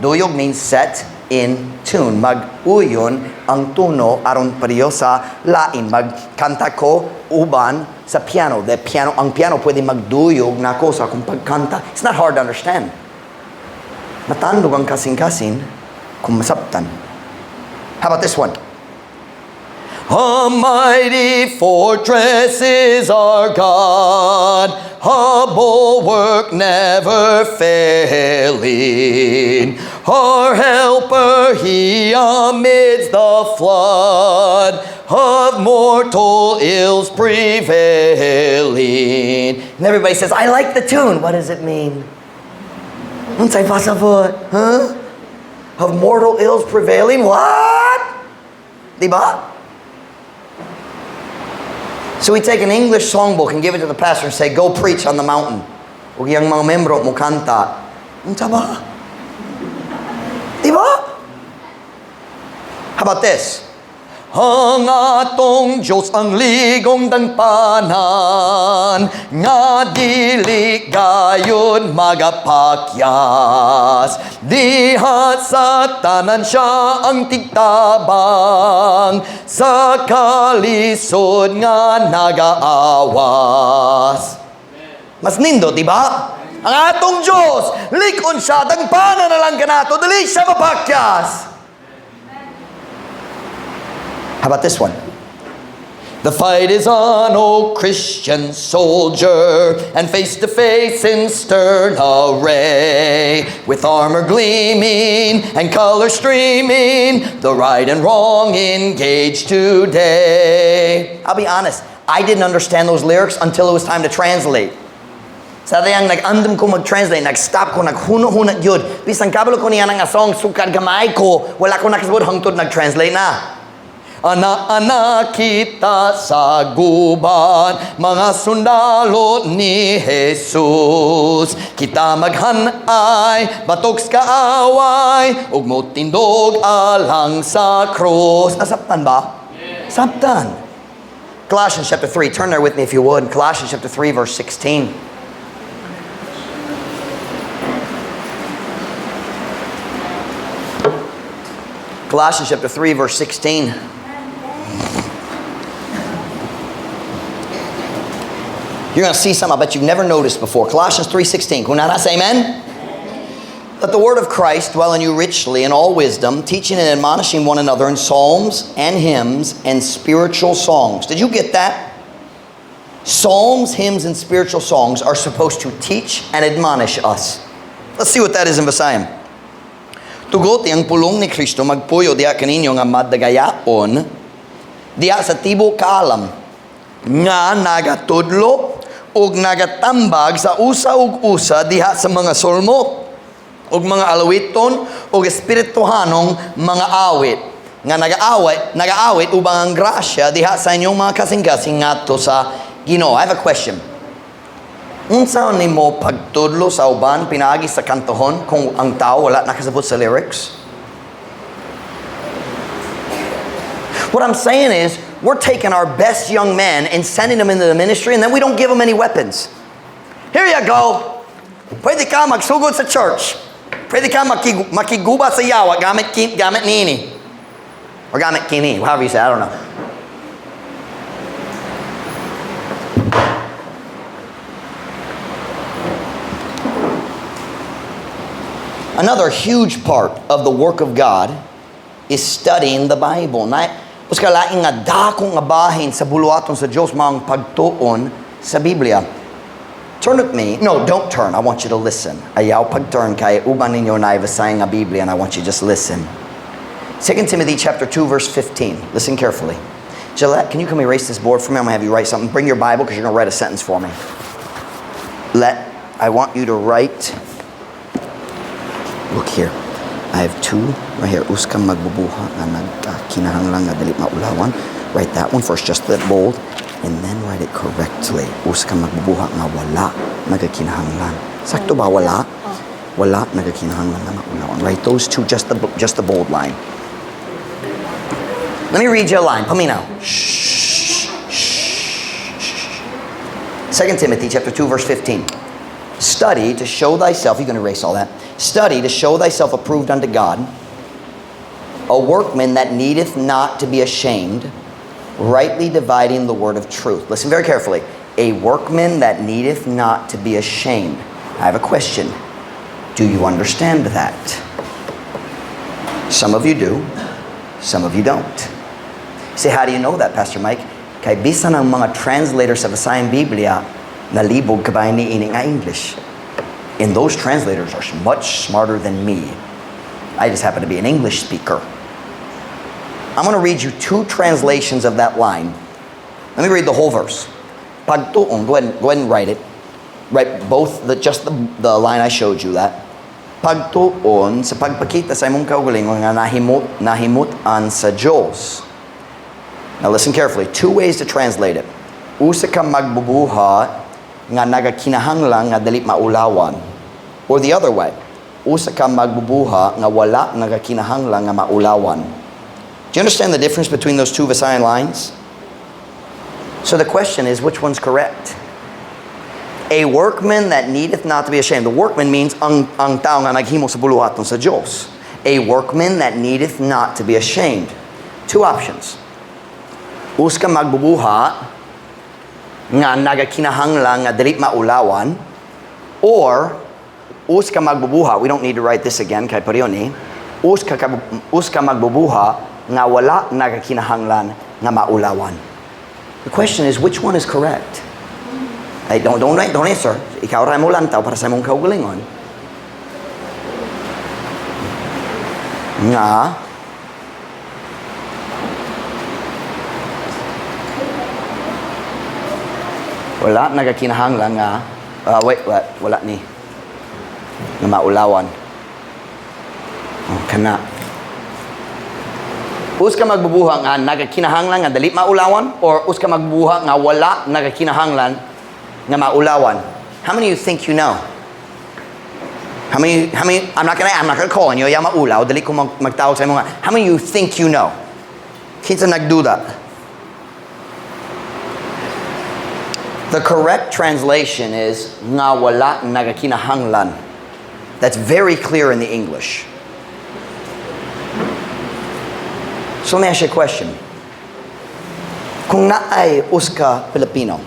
Duyog means set in tune. Mag-uyon ang tuno aron pareho sa lain. Magkanta ko uban sa piano. The piano, ang piano pwede magduyog nako sa akong pagkanta. It's not hard to understand. Matandog ang kasing-kasing kung masabtan. How about this one? "A mighty fortress is our God, a bulwark never failing. Our helper, he amidst the flood of mortal ills prevailing." And everybody says, "I like the tune." What does it mean? Unsay pasabot? Huh? Of mortal ills prevailing? What? Diba? So we take an English songbook and give it to the pastor and say, "Go preach on the mountain." Ug iyang mga membro mo kanta. Unsa ba? Diba? How about this? Ang atong Diyos ang ligong dangpanan, nga dili gayon magapakyas. Diha sa tanan siya ang tigtabang, sa kalisod nga nagaawas. Mas nindot, di ba? Ang atong Diyos, lig-on siya, dangpanan na lang kanato, dili siya mapakyas. How about this one? The fight is on, O Christian soldier, and face to face in stern array, with armor gleaming and color streaming, the right and wrong engage today. I'll be honest, I didn't understand those lyrics until it was time to translate. Sa dayang nag-andam ko mag-translate, nag-stop ko, naghuna-huna gyud. Bisan kabalo ko niya nga song, sukad gamay ko, wala ko nakasabot hangtod nag-translate na. Ana-ana kita sa gubat, mga sundalo ni Jesus. Kita maghanay, batok sa kaaway, ug motindog alang sa krus. Nasabtan ba? Sabtan. Colossians chapter 3. Turn there with me if you would. Colossians chapter 3, verse 16. Colossians chapter 3, verse 16. You're going to see something I bet you've never noticed before. Colossians 3:16. Kung naa ra, say amen. Let the word of Christ dwell in you richly in all wisdom, teaching and admonishing one another in psalms and hymns and spiritual songs. Did you get that? Psalms, hymns, and spiritual songs are supposed to teach and admonish us. Let's see what that is in Visayan. Tugoti ang pulong ni Kristo magpuyo diha kaninyo nga madagayaon diha sa tibok kaalam nga nagatudlo ug nagatambag sa usa ug usa diha sa mga solmo ug mga alawiton ug espirituhanong mga awit nga nagaawit ubang ang grasya diha sa inyong mga kasing-kasing ngadto sa Ginoo. I have a question. Unsa nimo pagtudlo sa uban pinaagi sa kantohon kung ang tao wala nakasabot sa lyrics? What I'm saying is, we're taking our best young men and sending them into the ministry, and then we don't give them any weapons. Here you go. Pwede ka magsugod sa church. Pwede ka makiguba sa yawa gamit nini. Or gamit kini, however you say it, I don't know. Another huge part of the work of God is studying the Bible. Na, usa ka laing nga dako nga bahin sa buluhaton sa Dios mao ang pagtuon sa Biblia. Turn with me. No, don't turn. I want you to listen. Ayaw pag-turn kay uban ninyo na Visayan nga Biblia, and I want you to just listen. 2 Timothy chapter 2 verse 15. Listen carefully. Gillette, can you come erase this board for me? I'm going to have you write something. Bring your Bible because you're going to write a sentence for me. I want you to write. Look here. I have two right here. Usa ka magbubuhat nga nagkinahanglan nga dili maulawan. Write that one first, just that bold, and then write it correctly. Usa ka magbubuhat nga wala nagakinahanglan. Sakto ba wala? Wala nagakinahanglan nga maulawan. Write those two, just the bold line. Let me read you a line. Paminaw. Shh, shh, shh. 2 Timothy chapter 2 verse 15. Study to show thyself, you can erase all that. Study to show thyself approved unto God, a workman that needeth not to be ashamed, rightly dividing the word of truth. Listen very carefully. A workman that needeth not to be ashamed. I have a question. Do you understand that? Some of you do. Some of you don't. You say, how do you know that, Pastor Mike? Kay bisan ang mga translators sa Visayan Biblia nalibog kabahin niini nga English. And those translators are much smarter than me. I just happen to be an English speaker. I'm going to read you two translations of that line. Let me read the whole verse. Pagtuon, go ahead and write it. Write both, just the line I showed you that. Pagtuon sa pagpakita sa imong kaugalingon nga nahimutan sa Diyos. Now listen carefully. Two ways to translate it. Usa ka magbubuhat nga nagakinahanglan nga dili maulawan. Or the other way. Usa ka magbubuhat nga wala nagakinahanglan nga maulawan. Do you understand the difference between those two Visayan lines? So the question is, which one's correct? A workman that needeth not to be ashamed. The workman means ang tao nga naghimo sa buluhaton sa Diyos. A workman that needeth not to be ashamed. Two options. Usa ka magbubuhat nga nagakinahanglan nga dili maulawan, or usa ka magbubuhat, we don't need to write this again kay pareho ni, usa ka magbubuhat nga wala nagakinahanglan nga maulawan. The question is, which one is correct? Ay, don't answer. Ikaw ra mo lantaw para sa imong kaugalingon. Nga wala nagakinahanglan nga wait, wait, wala ni nga maulawan. Oh, kana. Usa ka magbubuhat nga nagakinahanglan nga dili maulawan, or usa ka magbubuhat nga wala nagakinahanglan nga maulawan? How many of you think you know? How many, I'm not gonna call on you, ayaw maulaw, dili ko magtawag sa imo nga. How many of you think you know? Kinsa nagduda? The correct translation is nga wala nagakinahanglan. That's very clear in the English. So let me ask you a question. Kung naay usa ka Pilipino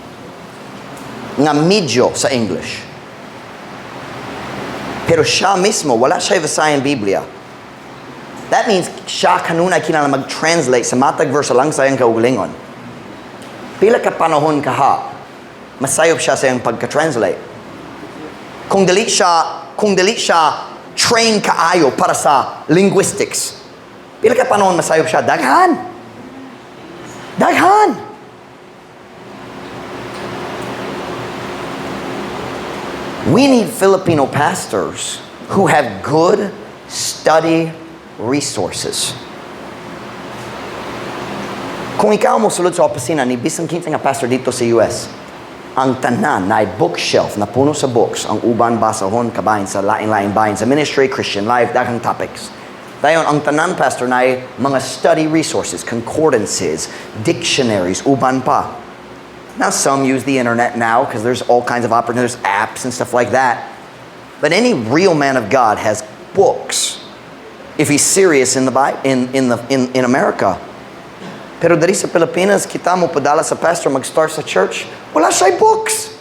nga medyo sa English, pero siya mismo, wala siya Visayan Biblia, that means siya kanunay kinahanglan mag-translate sa matag verse lang sa iyang kaugalingon. Pila ka panahon kaha, masayop siya sa iyang pagka-translate? Kung dili siya train kaayo para sa linguistics, pila ka panahon masayop siya? Daghan! Daghan! We need Filipino pastors who have good study resources. Kung ikaw mo sulod sa opisina ni bisan kinsa nga pastor didto sa US, ang tanan na bookshelf na puno sa books, ang uban basahon kabahin sa lain-lain bahin sa ministry, Christian life, daghang topics. Dayon ang tanan pastor na mga study resources, concordances, dictionaries, uban pa. Now some use the internet now because there's all kinds of opportunities, apps and stuff like that. But any real man of God has books if he's serious in the Bible, in, the, in America. Pero diri sa Pilipinas, kita mo padala sa pastor mag-start sa church, wala siya books.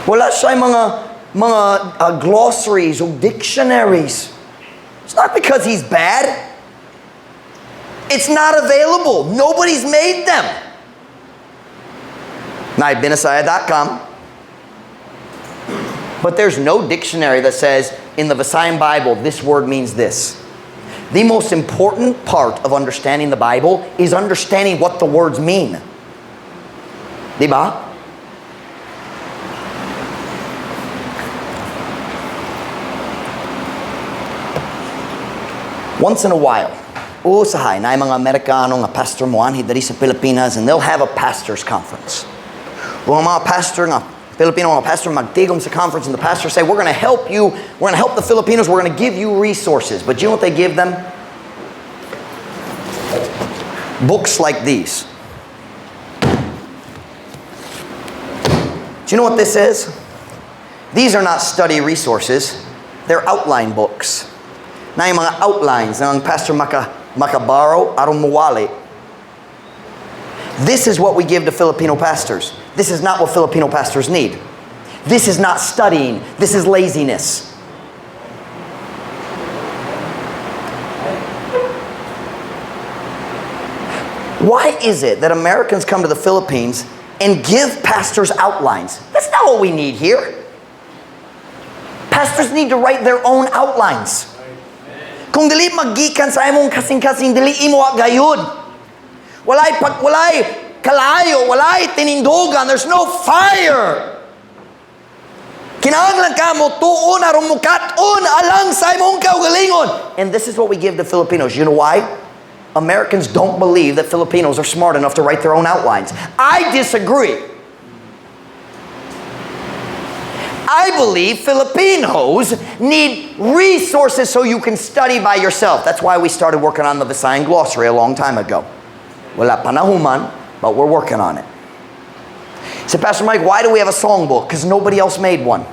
Wala siya mga glossaries o dictionaries. It's not because he's bad. It's not available. Nobody's made them. Naibinasaya.com. But there's no dictionary that says in the Visayan Bible, this word means this. The most important part of understanding the Bible is understanding what the words mean. Diba? Once in a while, usahay na mga Amerikano nga pastor mo anhi diri sa Pilipinas, and they'll have a pastor's conference. Ug ang mga pastor nga Filipino mga pastor magtigom sa conference, and the pastor say, "We're going to help you, we're going to help the Filipinos, we're going to give you resources." But you know what they give them? Books like these. Do you know what this is? These are not study resources. They're outline books. Na yung mga outlines ng pastor maka-borrow aron muwali. This is what we give to Filipino pastors. This is not what Filipino pastors need. This is not studying. This is laziness. Why is it that Americans come to the Philippines and give pastors outlines? That's not what we need here. Pastors need to write their own outlines. Kung dili magikan sa imong kasing-kasing, dili imo gayud. Walay kalayo, walay tinindugan, there's no fire. Kinahanglan ka mo tuon aron mukat-on alang sa imong kaugalingon. And this is what we give to Filipinos. You know why? Americans don't believe that Filipinos are smart enough to write their own outlines. I disagree. I believe Filipinos need resources so you can study by yourself. That's why we started working on the Visayan Glossary a long time ago. Wala pa nahuman, but we're working on it. So, "Pastor Mike, why do we have a songbook?" Because nobody else made one.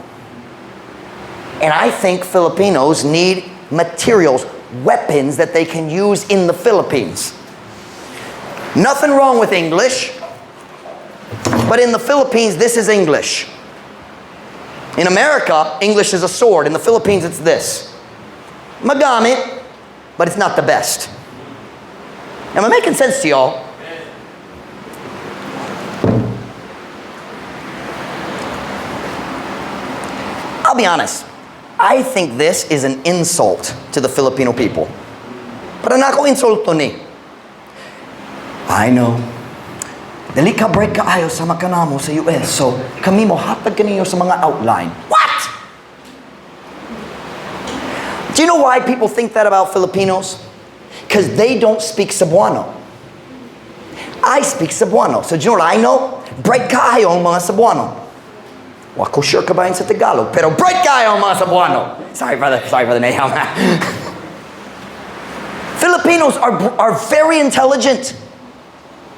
And I think Filipinos need materials, weapons that they can use in the Philippines. Nothing wrong with English, but in the Philippines, this is English. In America, English is a sword. In the Philippines, it's this. Magamit, but it's not the best. Am I making sense to y'all? I'll be honest. I think this is an insult to the Filipino people. Para nako insulto ni. I know. Dili ka bright kaayo sama kanamo sa US. So, kami mo hatag kaninyo sa mga outline. What? Do you know why people think that about Filipinos? Because they don't speak Cebuano. I speak Cebuano. So do you know what I know? Bright kaayo ang mga Cebuano. Wa ko sure kabahin sa Tagalog, pero bright kaayo ang mga Cebuano. Sorry, brother. Sorry, Brother Nahum. Filipinos are very intelligent.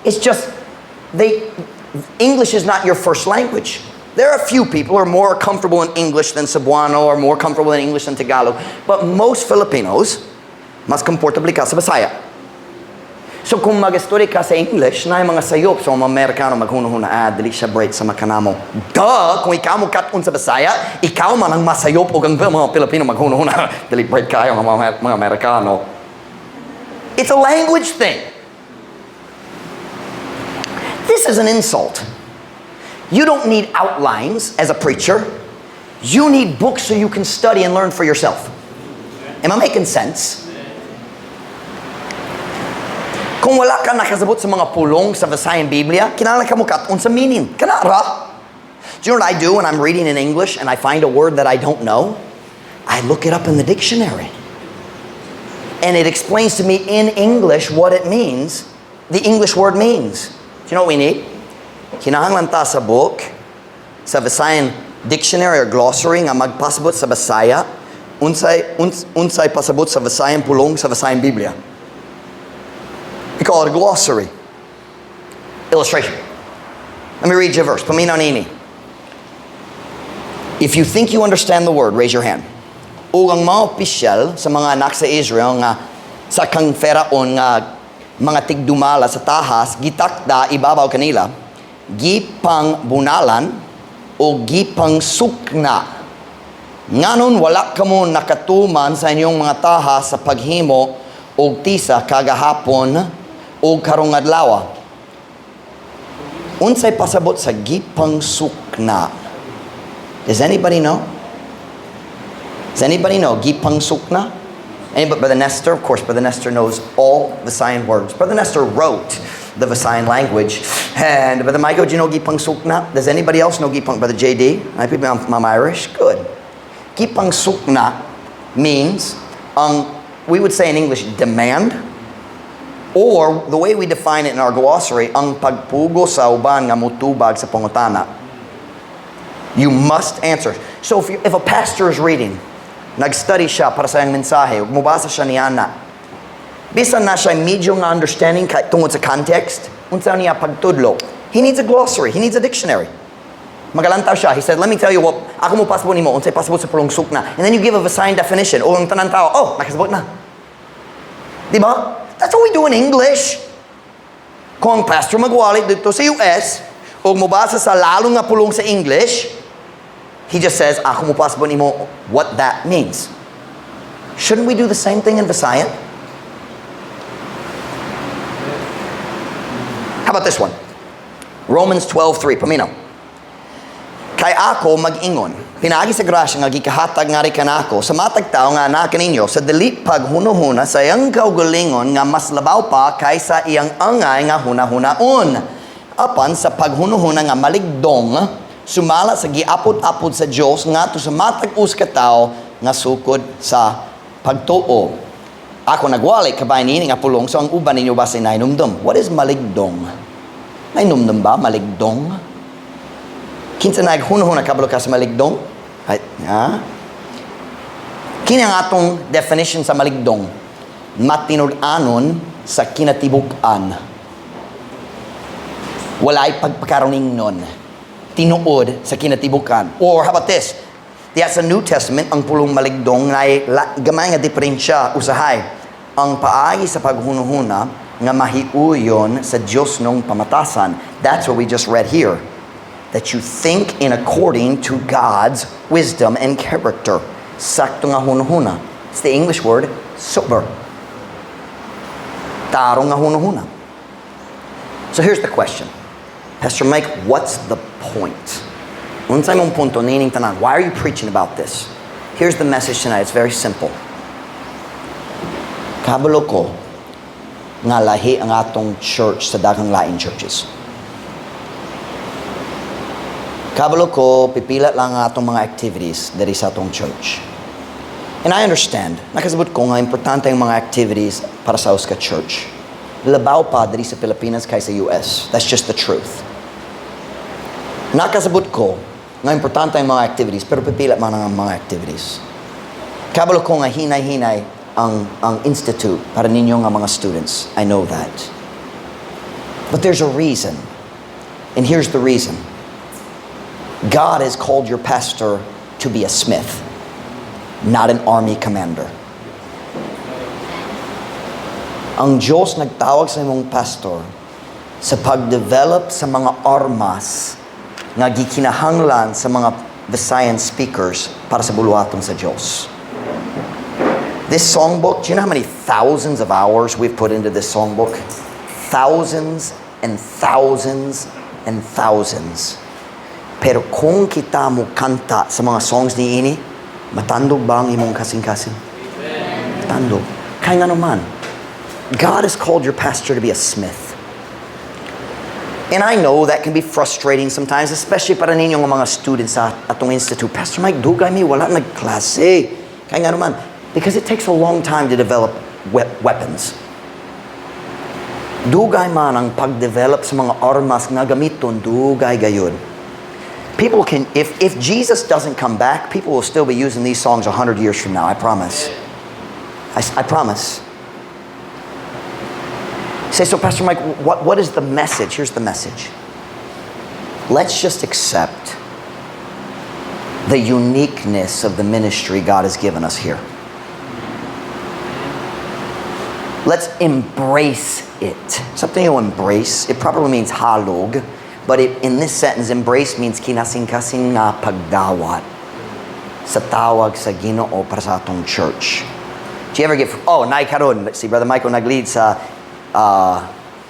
It's just they English is not your first language. There are a few people who are more comfortable in English than Cebuano or more comfortable in English than Tagalog. But most Filipinos, mas komportable ka sa Bisaya. So kung mag-study ka sa English, naay mga sayop sa mga Amerikano maghuna-huna, "Ah, dili siya bright sama kanamo." Duh! Kung ikaw mo kat-on sa Bisaya, ikaw man ang masayop o ang mga Pilipino maghuna-huna, "Dili bright kaayo ang mga Amerikano." It's a language thing. This is an insult. You don't need outlines as a preacher. You need books so you can study and learn for yourself. Am I making sense? Kung wala ka nakasabot sa mga pulong sa Visayan Biblia, kinahanglan ka mo kat-on sa meaning. Kana ra. Do you know what I do when I'm reading in English and I find a word that I don't know? I look it up in the dictionary. And it explains to me in English what it means, the English word means. Do you know what we need? Kinahanglan ta sa book, sa Visayan dictionary or glossary nga magpasabot sa Bisaya, unsay pasabot sa Visayan pulong sa Visayan Biblia. We call it a glossary. Illustration. Let me read you a verse. Paminaw nini. If you think you understand the word, raise your hand. Ug ang mga opisyal sa mga anak sa Israel nga sa kang Faraon nga mga tigdumala sa tahas gitakda ibabaw kanila gipang bunalan o gipang sukna. Nganon wala kamo nakatuman sa inyong mga tahas sa paghimo og tisa kagahapon o karong adlaw? Unsay pasabot sa gipang sukna? Does anybody know? Does anybody know gipang sukna? Anybody? Brother Nestor? Of course, Brother Nestor knows all Visayan words. Brother Nestor wrote the Visayan language. And Brother Michael, do you know gipang sukna? Does anybody else know gipang? Brother JD? I people, I'm Irish. Good. Gipang sukna means, we would say in English, demand. Or, the way we define it in our glossary, ang pagpugo sa uban nga mutubag sa pangutana. You must answer. So if a pastor is reading, nag-study siya para sa iyang mensahe, ug mubasa siya niana, bisan naa siya medyo nga understanding kay tungod sa context, unsa niya pagtudlo? He needs a glossary, he needs a dictionary. Magalantaw siya. He said, "Let me tell you what, ako mo pasabot nimo, unsay pasabot sa pulong sukna." And then you give a Visayan definition. O ang tanan tao, "Oh, nakasabot na." Di ba? That's what we do in English. Kung ang pastor magwali didto sa US, o mobasa sa lalo nga pulong sa English, he just says, "Ako mo pasabot nimo what that means." Shouldn't we do the same thing in Visayan? How about this one? Romans 12:3. Paminaw. Kay ako mag-ingon, pinaagi sa grasya nga gikahatag ngari kanako, sa matag tawo nga naa kaninyo, sa dili paghunuhuna sa iyang kaugalingon nga mas labaw pa kaysa iyang angay nga hunahunaon. Apan sa paghunuhuna nga maligdong, sumala sa giapod-apod sa Dios ngadto sa matag usa ka tawo nga sukod sa pagtuo. Ako nagwali kabay nini nga pulong, so ang uban ninyo basi nainumdum. What is maligdong? Nainumdum ba maligdong? Kinsa naghunahuna kabalo ka sa maligdong? Ay, ha? Kini ang atong definition sa maligdong. Matinud-anon sa kinatibuk-an. Walay pagpakaroning nun. Tinuod sa kinatibukan. Or how about this? Diya sa New Testament, ang pulong maligdong ay gamay nga diferensya usahay. Ang paagi sa paghunuhuna nga mahiuyon sa Diyos nung pamatasan. That's what we just read here. That you think in according to God's wisdom and character. Sakto nga hunuhuna. It's the English word "sober." Tarong nga hunuhuna. So here's the question. "Pastor Mike, what's the point? Unsay mong punto nining tanan? Why are you preaching about this?" Here's the message tonight. It's very simple. Kabalo ko nga lahi ang atong church sa daghang laing churches. Kabalo ko, pipila lang ang atong mga activities diri sa atong church. And I understand. Nakasabot ko nga importante ang mga activities para sa usa ka church. Labaw pa diri sa Pilipinas kaysa US. That's just the truth. Nakasabot ko nga importante ang mga activities, pero pipila man ang mga activities. Kabalo ko nga hinay-hinay ang institute para ninyo nga mga students. I know that. But there's a reason. And here's the reason. God has called your pastor to be a smith, not an army commander. Ang Diyos nagtawag sa imong pastor sa pag-develop sa mga armas nga gikinahanglan sa mga Visayan speakers para sa buluhaton sa Diyos. This songbook, do you know how many thousands of hours we've put into this songbook? Thousands and thousands and thousands. Pero kung kita mo kanta sa mga songs ni ini, matandog ba ang imong kasing-kasing? Matandog. Kaya nga naman, God has called your pastor to be a smith. And I know that can be frustrating sometimes, especially para ninyong mga students sa atong institute. "Pastor Mike, dugay mi, wala nagklase." Kaya nga naman, because it takes a long time to develop weapons. Dugay man ang pag-develop sa mga armas nga gamiton, dugay gayud. People can, if Jesus doesn't come back, people will still be using these songs 100 years from now, I promise. I promise. Say, "So Pastor Mike, what is the message?" Here's the message. Let's just accept the uniqueness of the ministry God has given us here. Let's embrace it. Something you embrace, it probably means halog, but in this sentence, "embrace" means kinasing-kasing nga pagdawat sa tawag sa Ginoo para sa atong church. Do you ever get, oh, naay karon, si Brother Michael nag-lead sa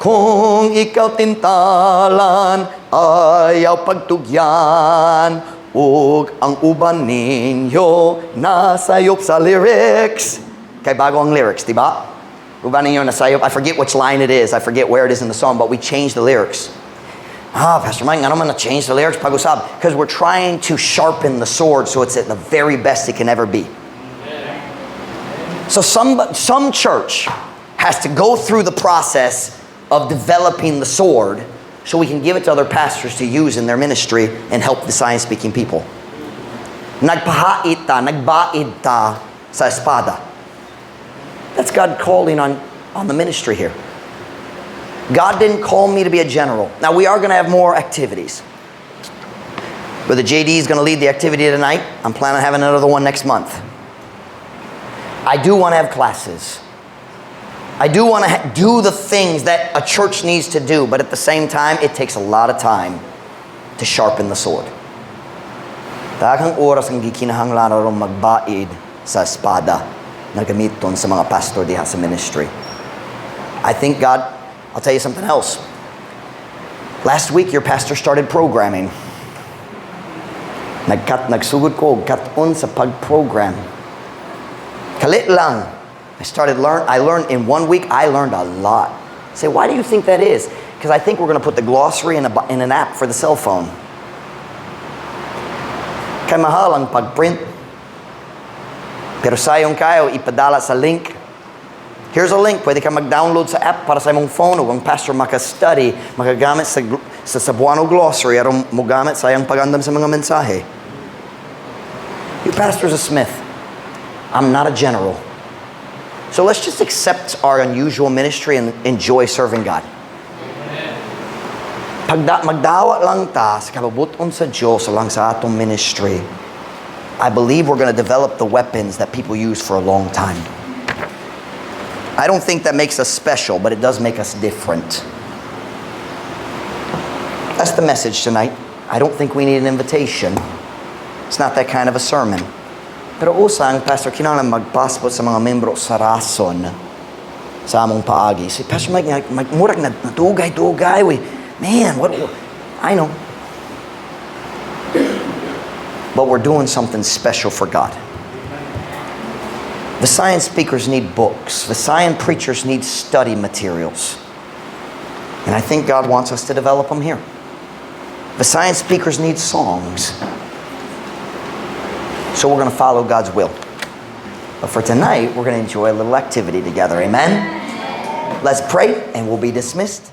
"Kung ikaw tintalan, ayaw pagtugyan, ug ang uban ninyo nasayop sa lyrics." Kay bago ang lyrics, di ba? "Uban ninyo nasayop." I forget which line it is. I forget where it is in the song, but we changed the lyrics. "Ah, Pastor Mike, I don't want to change the lyrics pag-usab." Because we're trying to sharpen the sword so it's at the very best it can ever be. So some church has to go through the process of developing the sword so we can give it to other pastors to use in their ministry and help the Visayan-speaking people. Nagpahait ta, nagbaid ta sa espada. That's God calling on the ministry here. God didn't call me to be a general. Now, we are going to have more activities. Brother JD is going to lead the activity tonight. I'm planning on having another one next month. I do want to have classes. I do want to do the things that a church needs to do, but at the same time, it takes a lot of time to sharpen the sword. Daghang oras ang gikinahanglan aron magbaid sa espada na gamiton sa mga pastor diha sa ministry. I think God, I'll tell you something else. Last week, your pastor started programming. Nagsugod ko og kat-on sa pag-program. Kalit lang. I learned in one week, I learned a lot. Say, "Why do you think that is?" Because I think we're going to put the glossary in an app for the cell phone. Kay mahal ang pag-print. Pero sayon kayo, ipadala sa link. Here's a link. Pwede ka mag-download sa app para sa imong phone o ang pastor maka-study, makagamit sa Cebuano glossary aron mogamit sa iyang pagandam sa mga mensahe. Your pastor's a smith. I'm not a general. So let's just accept our unusual ministry and enjoy serving God. Pagda, magdawat lang ta sa kabubut-on sa Diyos lang sa atong ministry, I believe we're going to develop the weapons that people use for a long time. I don't think that makes us special, but it does make us different. That's the message tonight. I don't think we need an invitation. It's not that kind of a sermon. Pero usang, Pastor, kinahanglan magpasabot sa mga membro sa rason sa among paagi. Si Pastor Mike, nga, murag na natugay-tugay. We, man, what, I know. But we're doing something special for God. Visayan speakers need books. Visayan preachers need study materials. And I think God wants us to develop them here. Visayan speakers need songs. So we're going to follow God's will. But for tonight, we're going to enjoy a little activity together. Amen? Let's pray and we'll be dismissed.